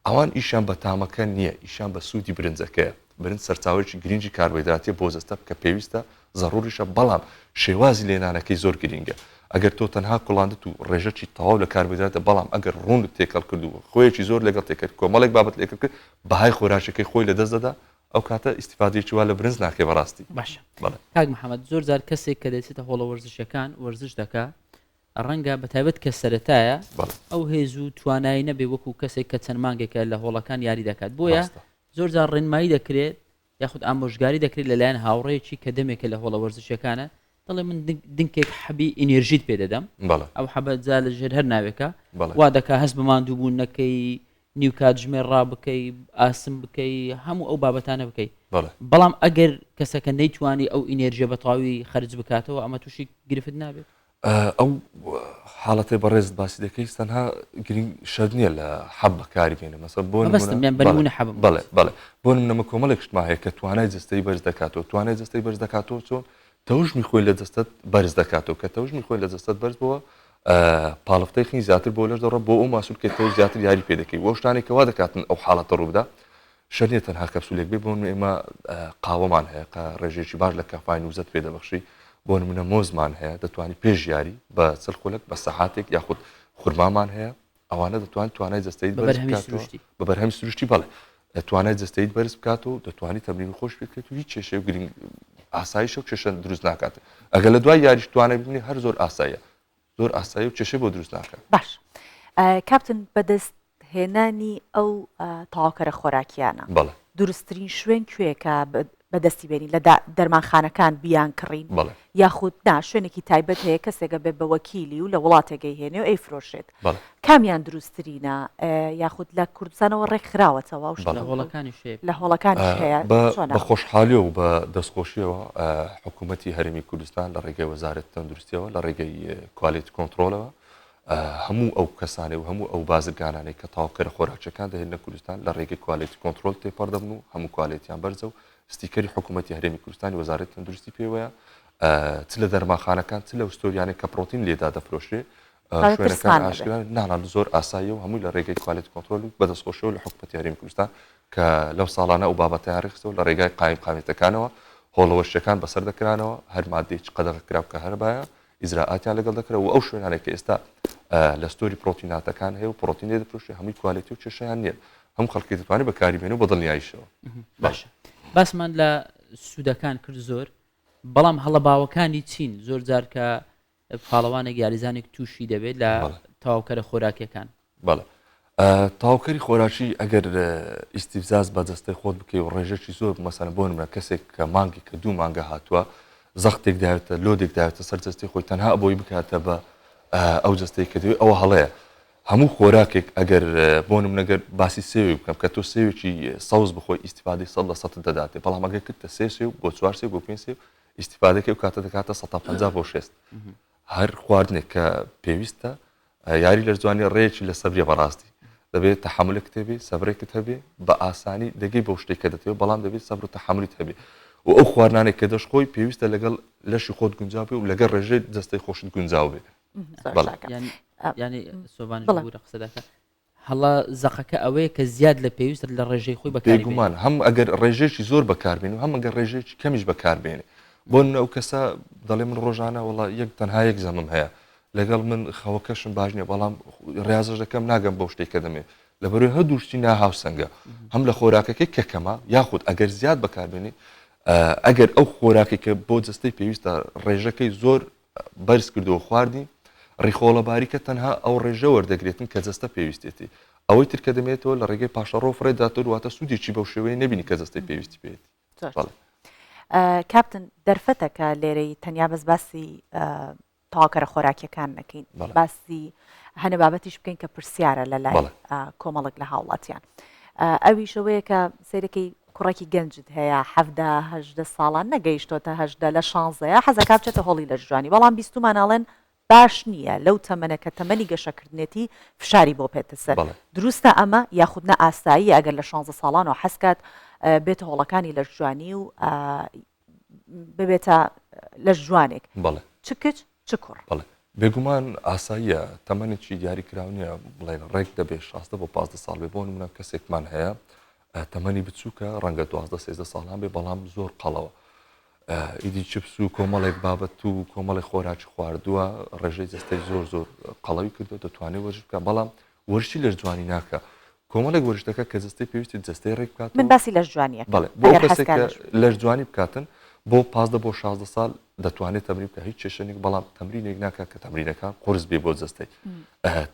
ئەوان ئیشیان بە تامەکە نییە ئیشیان بە سوودی برنجەکەیە برنج سەرچاوەیەکی گرنگی کاربۆهیدراتیە بۆ جەستە کە پێویستە زەڕوریشە بەڵام شێوازی لێنانەکەی زۆر گرینگە ئەگەر تۆ تەنها کوڵاندت و ڕێژەکی تەواو لە کاربۆهیدراتە بەڵام ئەگەر ڕوونت تێکەڵ کرد و خوێیەکی زۆر لەگەڵ تێکەڵ کۆمەڵێک بابەت لێکەڵ کرد بەهای خۆراکیەکەی خۆی لەدەست دەدا ئەو کاتە ئیستیفادەیەکی وا لە برنج ناکرێ بەڕاستی. باشە بەڵێ. کاک محمد زۆر جار کەسێک کە دەچێتە هۆڵە وەرزشیەکان وەرزش دەکا ڕەنگە بە تایبەت کە سەرەتایە بەڵێ. ئەو هێز و توانای نەبێ وەکو کەسێک کە چەند مانگێکە لە هۆڵەکان یاری دەکات بۆیە ڕاستە. زۆر جار ڕێنمایی دەکرێت یاخود ئامۆژگاری دەکرێت لەلایەن هاوڕێیەکی کە دەمێکە لە هۆڵە وەرزشیەکانە دەڵێ من دنکێک حەبی ئینێرژیت پێ دەدەم بەڵێ. ئەو حەبە جا لە ژێر هەر ناوێکە بەڵێ. وا دەکا هەست بە ماندووبوون نەکەی نیو کاتژمێر ڕابکەی ئاسم بکەی هەموو ئەو بابەتانە بکەی بەڵێ. بەڵام ئەگەر کەسەکە نەیتوانی ئەو ئینێرژیە بە تەواوی خەرج بکاتەوە ئەمە تووشی گرفت نابێت؟ ئەو حاڵەتەی بەڕێزت باسی دەکەی تەنها گرنگ شەرت نییە لە حەب بەکاری بێنە مەسە بۆ مەبەستم یان بە نموونە حەبم بەڵێ بەڵێ بۆ نمونە کۆمەڵێک شتمان هەیە کە توانای جەستەی بەرز دەکاتەوە توانای جەستەی بەرز دەکاتەوە چۆن تەوژمی خۆی لە جەستەت بەرز دەکاتەوە کە تەوژمی خۆی لە جەستەت بەرز بووە پاڵفتەی خین زیاتر بۆ لەش دەڕۆ بۆ ئەو ماسولکەی تۆ زیاتر یاری پێ دەکەی وەو شتانێک کە وا دەکاتن ئەو حاڵەتە ڕووبدا شەرت نییە تەنها کەپسولێک بێ بۆ نمونە ئێمە قاوەمان هەیە کە ڕێژەیەکی باش لە کافاین وزەت پێ دەبەخشی بۆ نمونە مۆزمان هەیە دەتوانی پێش یاری بە چل خولەک بە سەعاتێک یاخود خورمامان هەیە ئەوانە دەتوان توانای جەستەیت بە بەرز بەرهەمی بکاتەوە سروشتی. بە بەرهەمی سروشتی بەڵێ توانای جەستەیت بەرز بکات و دەتوانی تەمرینی خۆش پێ بکەیت و هیچ کێشەی و گرنگ ئاسایشە و کێشە دروست ناکات ئەگەر لە دوای یاریش توانای ببینی هەر زۆر ئاساییە زۆر ئاسایی و کێشەی بۆ دروست ناکات. باش کاپتن بەدەست هێنانی ئەو تەواوکەرە خۆراکیانە بەڵێ. دروستترین شوێن کوێیە کە بەدەستی بێنین لە دەرمانخانەکان بیانکڕین بەڵێ. یاخود نا شوێنێکی تایبەت هەیە کەسێک ئەبێ بە وەکیلی و لە وڵاتێک ئەیهێنێ و ئەیفرۆشێت بەڵێ. کامیان دروستترینە یاخود لە کوردستانەوە ڕێکخراوەتەوە ئەو بەڵێ. شتە لە هۆڵەکانیش هەیە. لە هۆڵەکانیش هەیە بە چۆنە؟ بە خۆشحالیەوە و بە دەستخۆشیەوە حکوومەتی هەرێمی کوردستان لە ڕێگەی وەزارەتی تەندروستیەوە لە ڕێگەی quality control ەوە هەموو ئەو کەسانەی و هەموو ئەو بازرگانانەی کە تەواوکەرە خۆراکیەکان دەهێننە کوردستان لە ڕێگەی quality control تێپەڕ دەبن و هەموو کوالێتیان بەرزە و ستیکەری حکوومەتی هەرێمی کوردستانی وەزارەتی تەندروستی پێوەیە چ لە دەرمانخانەکان چ لەو ستۆریانەی کە پرۆتین لێدا دەفرۆشرێ شوێنەکان ئاشکرا نانا زۆر ئاساییە و هەمووی لە ڕێگەی quality control و بەدەستخۆشیەوە لە حکوومەتی هەرێمی کوردستان کە لەو ساڵانە ئەو بابەتەیان ڕێکخستەوە لە ڕێگای قایم قامیەتەکانەوە هۆڵەوەرشەکان بەسەر دەکرانەوە هەر مادەیەکی قەدەغە کراو کە هەربایە ئیجرائاتیان لەگەڵ دەکرا و ئەو شوێنانەی کە ئێستا لە ستۆری پرۆتیناتەکان هەیە و پرۆتین لێ دەفرۆشێ هەمووی کوالێتی و کێشەیان نییە هەموو خەڵکی دەتوانێت بەکاری بێنێ و بە دڵنیاییشەوە. باشە باسمان لە سوودەکان کرد زۆر بەڵام هەڵە باوەکانی چین زۆر جار کە پاڵەوانێک یاریزانێک تووشی دەبێت لە تەواوکەرە خۆراکیەکان؟ بەڵێ تەواوکەری خۆراکی ئەگەر ئیستیفزاز بە جەستەی خۆت بکەی و ڕێژەکی زۆر مەسەلەن بۆ نمونە کەسێک کە مانگێک کە دوو مانگە هاتووە زەختێک داوێتە لۆدێک داوێتە سەر جەستەی خۆی تەنها بۆی بکاتە بە ئەو جەستەی کە دەوێت ئەوە هەڵەیە هەموو خۆراکێک ئەگەر بۆ نمونە گەر باسی سێوێک بکەم کە تۆ سێوێکی سەوز بخۆی ئیستیفادەی سەد لە سەدت دەداتێ بەڵام ئەگەر کردتە سێ سێو بۆ چوار سێو بۆ پێنج سێو ئیستیفادەکەی ئەو کاتە دەکاتە 150 بۆ 60 هەر خواردنێک کە پێویستە یاری لەرزوانی ڕێیەکی لە سەبریە بەڕاستی دەبێت تەحەمولێکت هەبێ سەبرێکت هەبێ بە ئاسانی دەگەی بەو شتێک کە دەتەوێت بەڵام دەبێت سەبر و تەحەمولیت هەبێ و ئەو خواردنانێک کە دەشخۆی پێویستە لەگەڵ لەشی خۆت گونجاو بێ و لەگەڵ ڕێژەی جەستەی خۆشت گونجاو بێ یانی سۆڤانیش ببورە قسە دەکە هەڵە زەقەکە ئەوەیە کە زیاد لە پێویست لە ڕێژەی خۆی بەکاری بێنی. بێگومان هەم ئەگەر ڕێژەیەکی زۆر بەکاربێنی و هەم ئەگەر ڕێژەیەکی کەمیش بەکاربێنی. بۆ نمونە ئەو کەسە دەڵێ من ڕۆژانە وەڵا یەک تەنها یەک زەمم هەیە لەگەڵ من خەوەکەشم باش نییە بەڵام ڕاضەش دەکەم ناگەم بەو شتێک کە دەمێ لەبەرەوەی هەردوو شتی ناهاوسەنگە هەم لە خۆراکەکەی کە کەمە یاخود ئەگەر زیاد بەکاربێنی ئەگەر ئەو خۆراکێک کە بۆ جەستەی پێویستە ڕێژەکەی زۆر بەرز کردەوە خواردنی ڕیخۆڵە باریکە تەنها ئەو ڕێژە وەردەگرێتن کە جەستە پێویستێتی ئەوەی تر کە دەمێنێتەوە لە ڕێگەی پاشەڕۆ فڕێ داتۆر واتە سوودێکی بەو شێوەیە نەبینی کە جەستەی پێویستی پێیەتی. زۆر بەڵێ. کاپتن دەرفەتە کە لێرەی تەنیا بەس باسی تەواوکەرە خۆراکیەکان نەکەین باسی هەنە بابەتیش بکەین کە پرسیارە لە لای کۆمەڵک لە هاوڵاتیان ئەویش ئەوەیە کە سەیرەکەی کوڕێکی گەنجت هەیە حەڤدە هەژدە ساڵان نەگەیشتۆتە هەژدە لە شانزەیە حەزەکا بچێتە هۆڵی لەشجوانی بەڵام بیستوماناڵێن باش نییە لەو تەمەنە کە تەمەنی گەشەکردنێتی فشاری بۆ پێتە سەر دروستە ئەمە یاخود نە ئاساییە ئەگەر لە شانزە ساڵانەوە حەزکات بێتە هۆڵەکانی لەشجوانی و ببێتە لەشجوانێک چ کچ چ کوڕ. بەڵێ بێگومان ئاساییە تەمەنێکی دیاری کراو نییە بڵێن ڕێک دەبێ 16 بۆ 15 ساڵ بێ بۆ نمونە کەسێکمان هەیە تەمەنی بچووکە ڕەنگە 12 13 ساڵان بێ بەڵام زۆر قەڵەوە ئیدی چپس و کۆمەڵێک بابەت و کۆمەڵێک خۆراکی خواردووە ڕێژەی جەستەی زۆر زۆر قەڵەوی کردو دەتوانێت وەرزش بکە بەڵام وەرزشی لەشجوانی ناکە کۆمەڵێک وەرزش دەکات کە جەستەی پێویستی جەستەی ڕێک بکات من باسی لەشجوانیەکەم بەڵێ بۆ ئەو کەسێک کە لەشجوانی بکاتن بۆ 15 بۆ 16 ساڵ دەتوانێت تەمرین بکات هیچ کێشە نییە بەڵام تەمرینێک ناکات کە تەمرینەکان قورس بێ بۆ جەستەی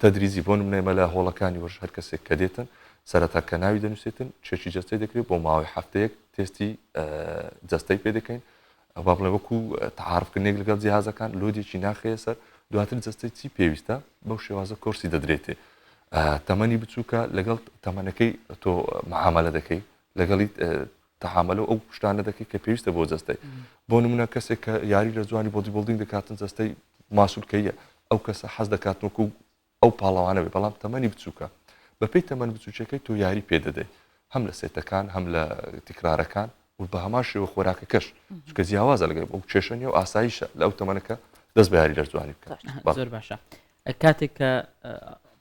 تەدریجی بۆ نمونە ئێمە لە هۆڵەکانی وەرزش هەر کەسێک کە دێتن سەرەتا کە ناوی دەنووسێتن چێکی جەستەی دەکرێت بۆ ماوەی هەفتەیەک تێستی جەستەی پێ دەکەین با بڵێ وەکو تەعارفکردنێک لەگەڵ جیهازەکان لۆدێکی ناخەیە سەر دواتر جەستەی چی پێویستە بەو شێوازە کۆرسی دەدرێتێ تەمەنی بچووکە لەگەڵ تەمەنەکەی تۆ معاملە دەکەی لەگەڵی تەعاملە ئەو شتانە دەکەی کە پێویستە بۆ جەستەی بۆ نمونە کەسێک کە یاری لە جوانی body building دەکاتن جەستەی ماسولکەیە ئەو کەسە حەز دەکات وەکو ئەو پاڵەوانە بێ بەڵام تەمەنی بچووکە بەپێی تەمەن بچووکیەکەی تۆ یاری پێ دەدەی هەم لە سێتەکان هەم لە تکرارەکان و بە هەمان شێوە خۆراکەکەش چونکە جیاوازە لەگەڵ ئەو کێشە نیە و ئاساییشە لە ئەو تەمەنەکە دەست بە یاری لەشجوانی بکات. زۆر باشە کاتێک کە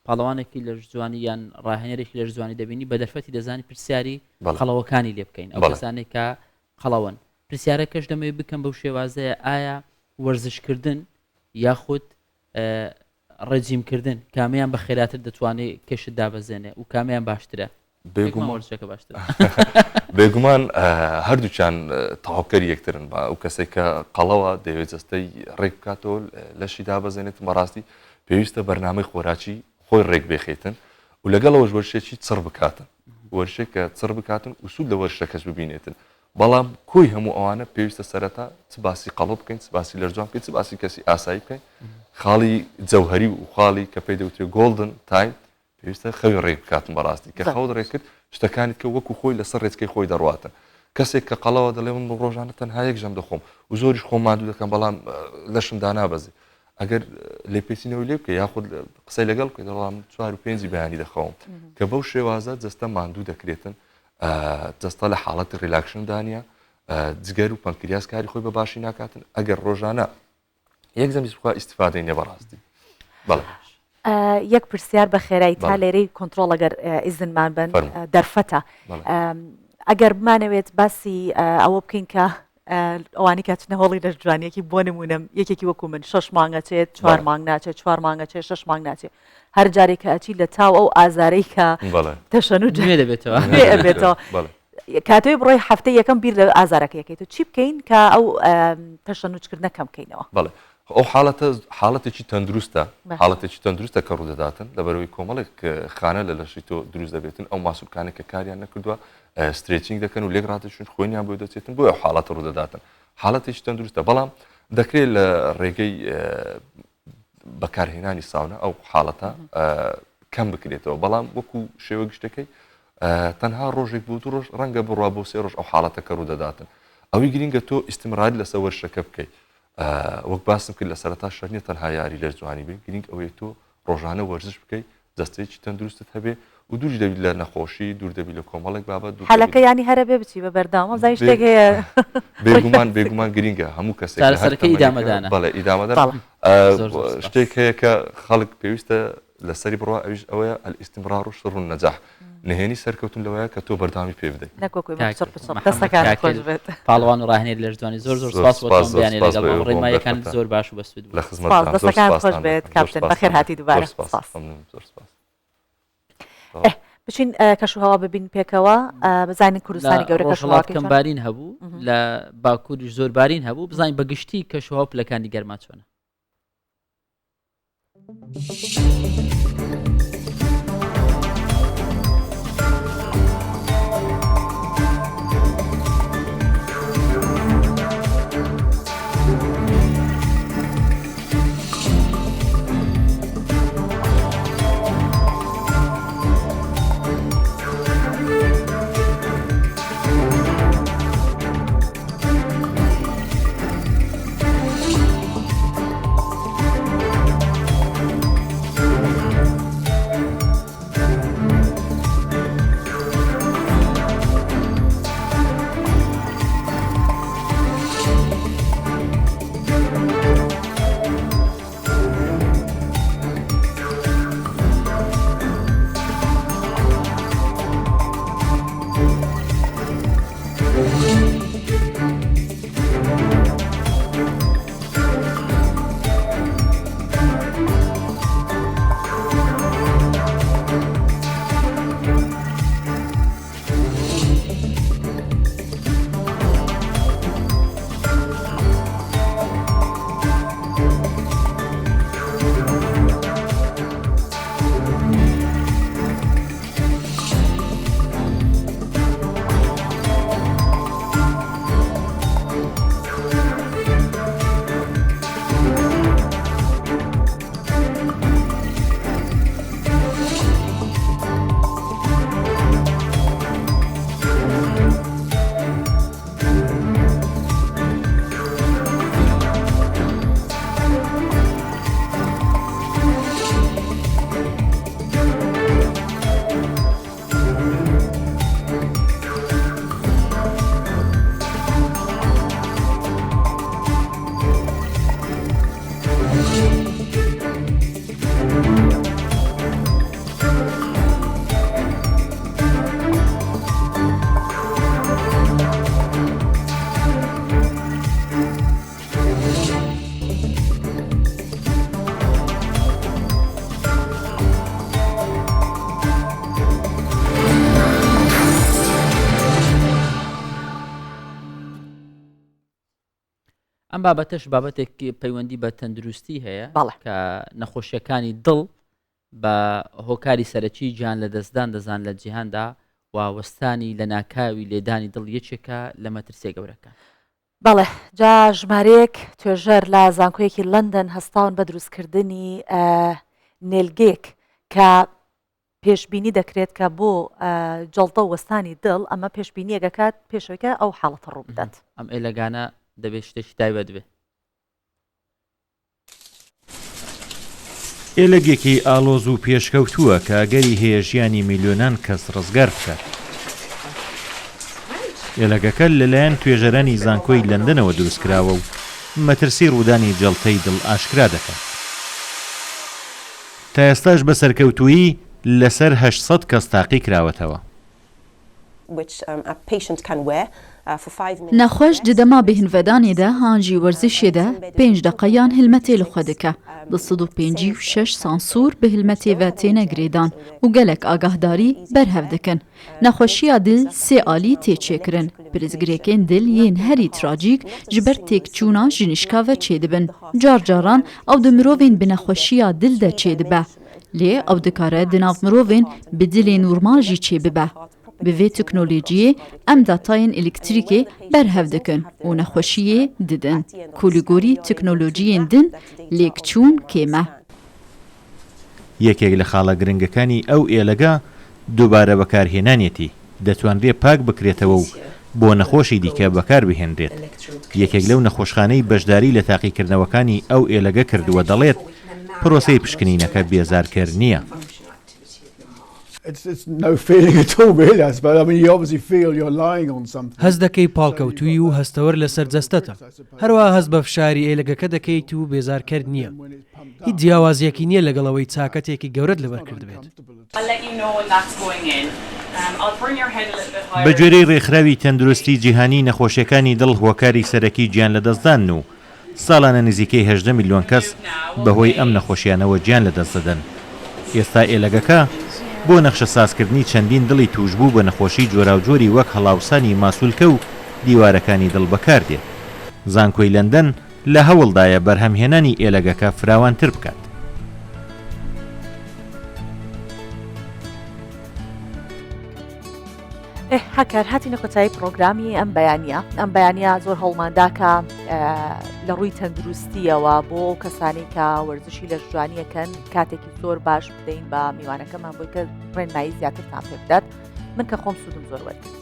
پاڵەوانێکی لەشجوانی یان ڕاهێنەرێکی لەشجوانی دەبینی بە دەرفەتی دەزانی پرسیاری قەڵەوەکانی لێ بکەین ئەو کەسانێک کە قەڵەوەن پرسیارەکەش دەمەوێت بکەم بەو شێوازەیە ئایا وەرزشکردن یاخود ڕێجیم کردن کامیان بە خێراتر دەتوانێ کێشت دابەزێنێ و کامیان باشترە؟ بێگومان وەرزشەکە باشترە. بێگومان هەردووکیان تەواوکەری یەکترن با ئەو کەسێک کە قەڵەوە دەیەوێت جەستەی ڕێک بکاتەوە لەشی دابەزێنێت بەڕاستی پێویستە بەرنامەی خۆراکی خۆی ڕێک بێخیتن و لەگەڵەوەش وەرشێکی چڕ بکاتن وەرشێک کە چڕ بکاتن و سوود لە وەرشەکەش ببینێتن بەڵام کۆی هەموو ئەوانە پێویستە سەرەتا چ باسی قەڵەو بکەین، چ باسی لەشجوان بکەین، چ باسی کەسی ئاسایی بکەین، خاڵی جەوهەری و خاڵی کە پێی دەوترێت golden time پێویستە خەوی ڕێک بکاتن بەڕاستی کە خەوت ڕێک کرد شتەکانی کە وەکو خۆی لەسەر ڕێچکەی خۆی دەڕواتن کەسێک کە قەڵەوە دەڵێ من ڕۆژانە تەنها یەک ژەم دەخۆم و زۆریش خۆم ماندوو دەکەم بەڵام لەشم دانابەزێ ئەگەر لێپێچینەوەی لێ بکە یاخود قسەی لەگەڵ بکە دەڵام چوار و پێنجی بەیانی دەخەوم کە بەو شێوازە جەستە ماندوو دەکرێتن جەستە لە حاڵەتی relaxation دانیە، جگەر و پەنکریاس کاری خۆی بە باشی ناکاتن، ئەگەر ڕۆژانە یەک جەمیش بخوا ئیستیفادەی نیە بەڕاستی. بەڵێ. یەک پرسیار بە خێرایی تا لێرەی کۆنتڕۆڵ ئەگەر ئیزنمان بن دەرفەتە ئەگەر بمانەوێت باسی ئەوە بکەین کە ئەوانی کە چنە هۆڵی لەش جوانیەکی بۆ نمونە یەکێکی وەکو من شش مانگە چێت چوار مانگ ناچێت چوار مانگە چێت شش مانگ ناچێت هەر جارێک کە ئەچی لە تاو ئەو ئازارەی کە تەشەن و نوێ دەبێتەوە ئەبێتەوە کاتەوەی بڕۆی هەفتە یەکەم بیر لە ئازارەکە یەکەیت چی بکەین کە ئەو تەشەنوچکردنە کەم بکەینەوە بەڵێ ئەو حاڵەتە حاڵەتێکی تەندروستە حاڵەتێکی تەندروستە کە ڕوودەداتن لەبەرەوەی کۆمەڵێک خانە لە لەشی تۆ دروست دەبێتن ئەو ماسولکانە کە کاریان نەکردووە stretching دەکەن و لێک ڕادەچون خوێنیان بۆ دەچێتن بۆیە حاڵەتە ڕوودەداتن حاڵەتێکی تەندروستە بەڵام دەکرێت لە ڕێگەی بەکارهێنانی ساونا ئەو حاڵەتە کەم بکرێتەوە بەڵام وەکو شێوە گشتەکەی تەنها ڕۆژێک بۆ دوو ڕۆژ ڕەنگە بڕوا بۆ سێ ڕۆژ ئەو حاڵەتەکە ڕوودەداتن ئەوەی گرینگە تۆ ئیستمراری لەسەر وەرشەکە بکەیت وەک باسم کرد لە سەرەتا شەرت نییە تەنها یاری لەش جوانی بێ گرینگ ئەوەیە تۆ ڕۆژانە وەرزش بکەیت جەستەیەکی تەندروستت هەبێ و دووریش دەبیت لە نەخۆشی دوور دەبی لە کۆمەڵێک بابەت دوور حەلەکە ینی هەرە بێ بچی بە بەردەوام وەزای شتێک هەیە بێگومان بێگومان گرینگە هەموو کەسێک لە هەر چارەسەرەکە تەمەنێکە ئیدامەدانە. بەڵێ ئیدامەدان بەڵێ. زۆر زۆر سوپاس. شتێک هەیە کە خەڵک پێویستە لەسەری بڕوا ئەویش ئەوەیە الاستمرار سر النجاح نهێنی سەرکەوتن لەوەیە کە تۆ بەردەوامی پێ بدەیت. نەک وەکو ئێمە کاک پچڕ پچڕ محەممەد دەستەکانت کاکل خۆش بێت. پاڵەوان و ڕاهێنەری لەشجوانی زۆر زۆر زۆر سوپاس بۆ سوپاس تۆ زۆر بەیانیە سوپاس لەگەڵ بۆ بووم ئێوە بۆ ئەم ڕێنماییەکانت دەرفەتە زۆر باش و بەسوود بوو. لە سوپاس خزمەتتام زۆر دەستەکانت خۆش سوپاستان بێت دەکەم زۆر کاپتن بەخێر سوپاستان هاتی دەکەم دووبارە زۆر سوپاس سوپاس. مەمنونم زۆر سوپاس. ئه بچین کەشوهەوا ببین پێکەوە بزانین لە کوردستانی گەورە ڕۆژهەڵات کەشوهەواکەی کەم چۆنە؟ بارین هەبوو لە باکووریش زۆر بارین هەبوو بزانین بە گشتی کەشوهەوا و پلەکانی گەرما چۆنە. ئەم بابەتەش بابەتێک پەیوەندی بە تەندروستی هەیە کە نەخۆشیەکانی دڵ بە هۆکاری سەرەکی گیان لەدەستدان دەزان لە جیهاندا و وەستانی لەناکاوی لێدانی دڵ یەکێکە لە مەترسیە گەورەکان. بەڵێ جا ژمارەیەک توێژەر لە زانکۆیەکی لەندەن هەستاون بە دروستکردنی نێلگەیەک کە پێشبینی دەکرێت کە بۆ جەڵتە و وەستانی دڵ ئەمە پێشبینیەک ئەکات پێشەوەی کە ئەو حاڵەتە ڕوو بدات. ئەم ئێلەگانە دەبێت شتێکی تایبەت بێ. ئێلەگێکی ئاڵۆز و پێشکەوتووە کە ئەگەری هەیە ژیانی میلیۆنان کەس ڕزگار بکات. ئێلەگەکە لەلایەن توێژەرانی زانکۆی لەندەنەوە دروستکراوە و مەترسی ڕوودانی جەڵتەی دڵ ئاشکرا دەکات. تا ئێستاش بە سەرکەوتوویی لەسەر 800 کەس تاقی کراوەتەوە. نەخweş di dema bêhnvedanê de han jî werzişê de pênc deqeyan hilmetê li xwe dike. 256 sansûr bi hilmetê ve têne girêdan û gelek agahdarî berhev dikin. Nexweşiya dil sê alî tê çêkirin. Pirsgirêkên dil yên herî trajîk ji ber têkçûna ji nişka ve çêdibin. Car caran ew di mirovên bi nexweşiya dil de çêdibe. Lê ew dikare di nav mirovên bi dilê normal jî çêbibe. Bi vê teknolojiyê em datayên elektrîkê berhev dikin û nexweşiyê didin ku li gorî teknolojiyên din lêkçûn kêm e. یەکێک لە خاڵە گرنگەکانی ئەو ئێلەگە دووبارە بەکارهێنانیەتی، دەتوانرێ پاک بکرێتەوە و بۆ نەخۆشی دیکە بەکاربهێنرێت. یەکێک لەو نەخۆشخانەی بەشداری لە تاقیکردنەوەکانی ئەو ئێلەگە کردووە دەڵێت، پرۆسەی پشکنینەکە بێزارکەر نییە. هەست دەکەی پاڵکەوتووی و هەستەوەر لەسەر جەستەتە، هەروەها هەست بە فشاری ئێلەگەکە دەکەیت و بێزارکەر نییە. هیچ جیاوازییەکی نییە لەگەڵ ئەوەی چاکەتێکی گەورەت لەبەر کردبێت. بەگوێرەی رێکخراوی تەندروستی جیهانی نەخۆشیەکانی دڵ هۆکاری سەرەکی گیانلەدەستدانن و ساڵانە نزیکەی 18 ملیۆن کەس بەهۆی ئەم نەخۆشیانەوە گیان لەدەستدەدەن. ئێستا ئێلەگەکە بۆ نەخشەسازکردنی چەندین دڵی تووشبوو بە نەخۆشی جۆراوجۆری وەک هەڵاوسانی ماسولکە و دیوارەکانی دڵ بەکاردێت. زانکۆی لەندەن لە هەوڵدایە بەرهەمهێنانی ئێلەگەکە فراوانتر بکات. هەکار هاتینە کۆتایی پرۆگرامی ئەم بەیانە ئەم بەیانە زۆر هەوڵماندا کە لە ڕووی تەندروستیەوە بۆ ئەو کەسانی کە وەرزشی لە ژوانیەکەن کاتێکی زۆر باش بدەین بە میوانەکەمان بۆی کە ڕێنمایی زیاترتان پێ بدات من کە خۆم سوودم زۆر وەرگرت.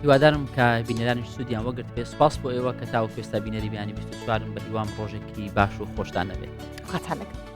هیوادارم کە بینەرانیش سوودیان وەگرت بێ سپاس بۆ ئێوە کە تاوەکو ئێستا بینەری بیانی 24 بە هیوام ڕۆژێکی باش و خۆشتان نەبێت خواتان لەگەڵ.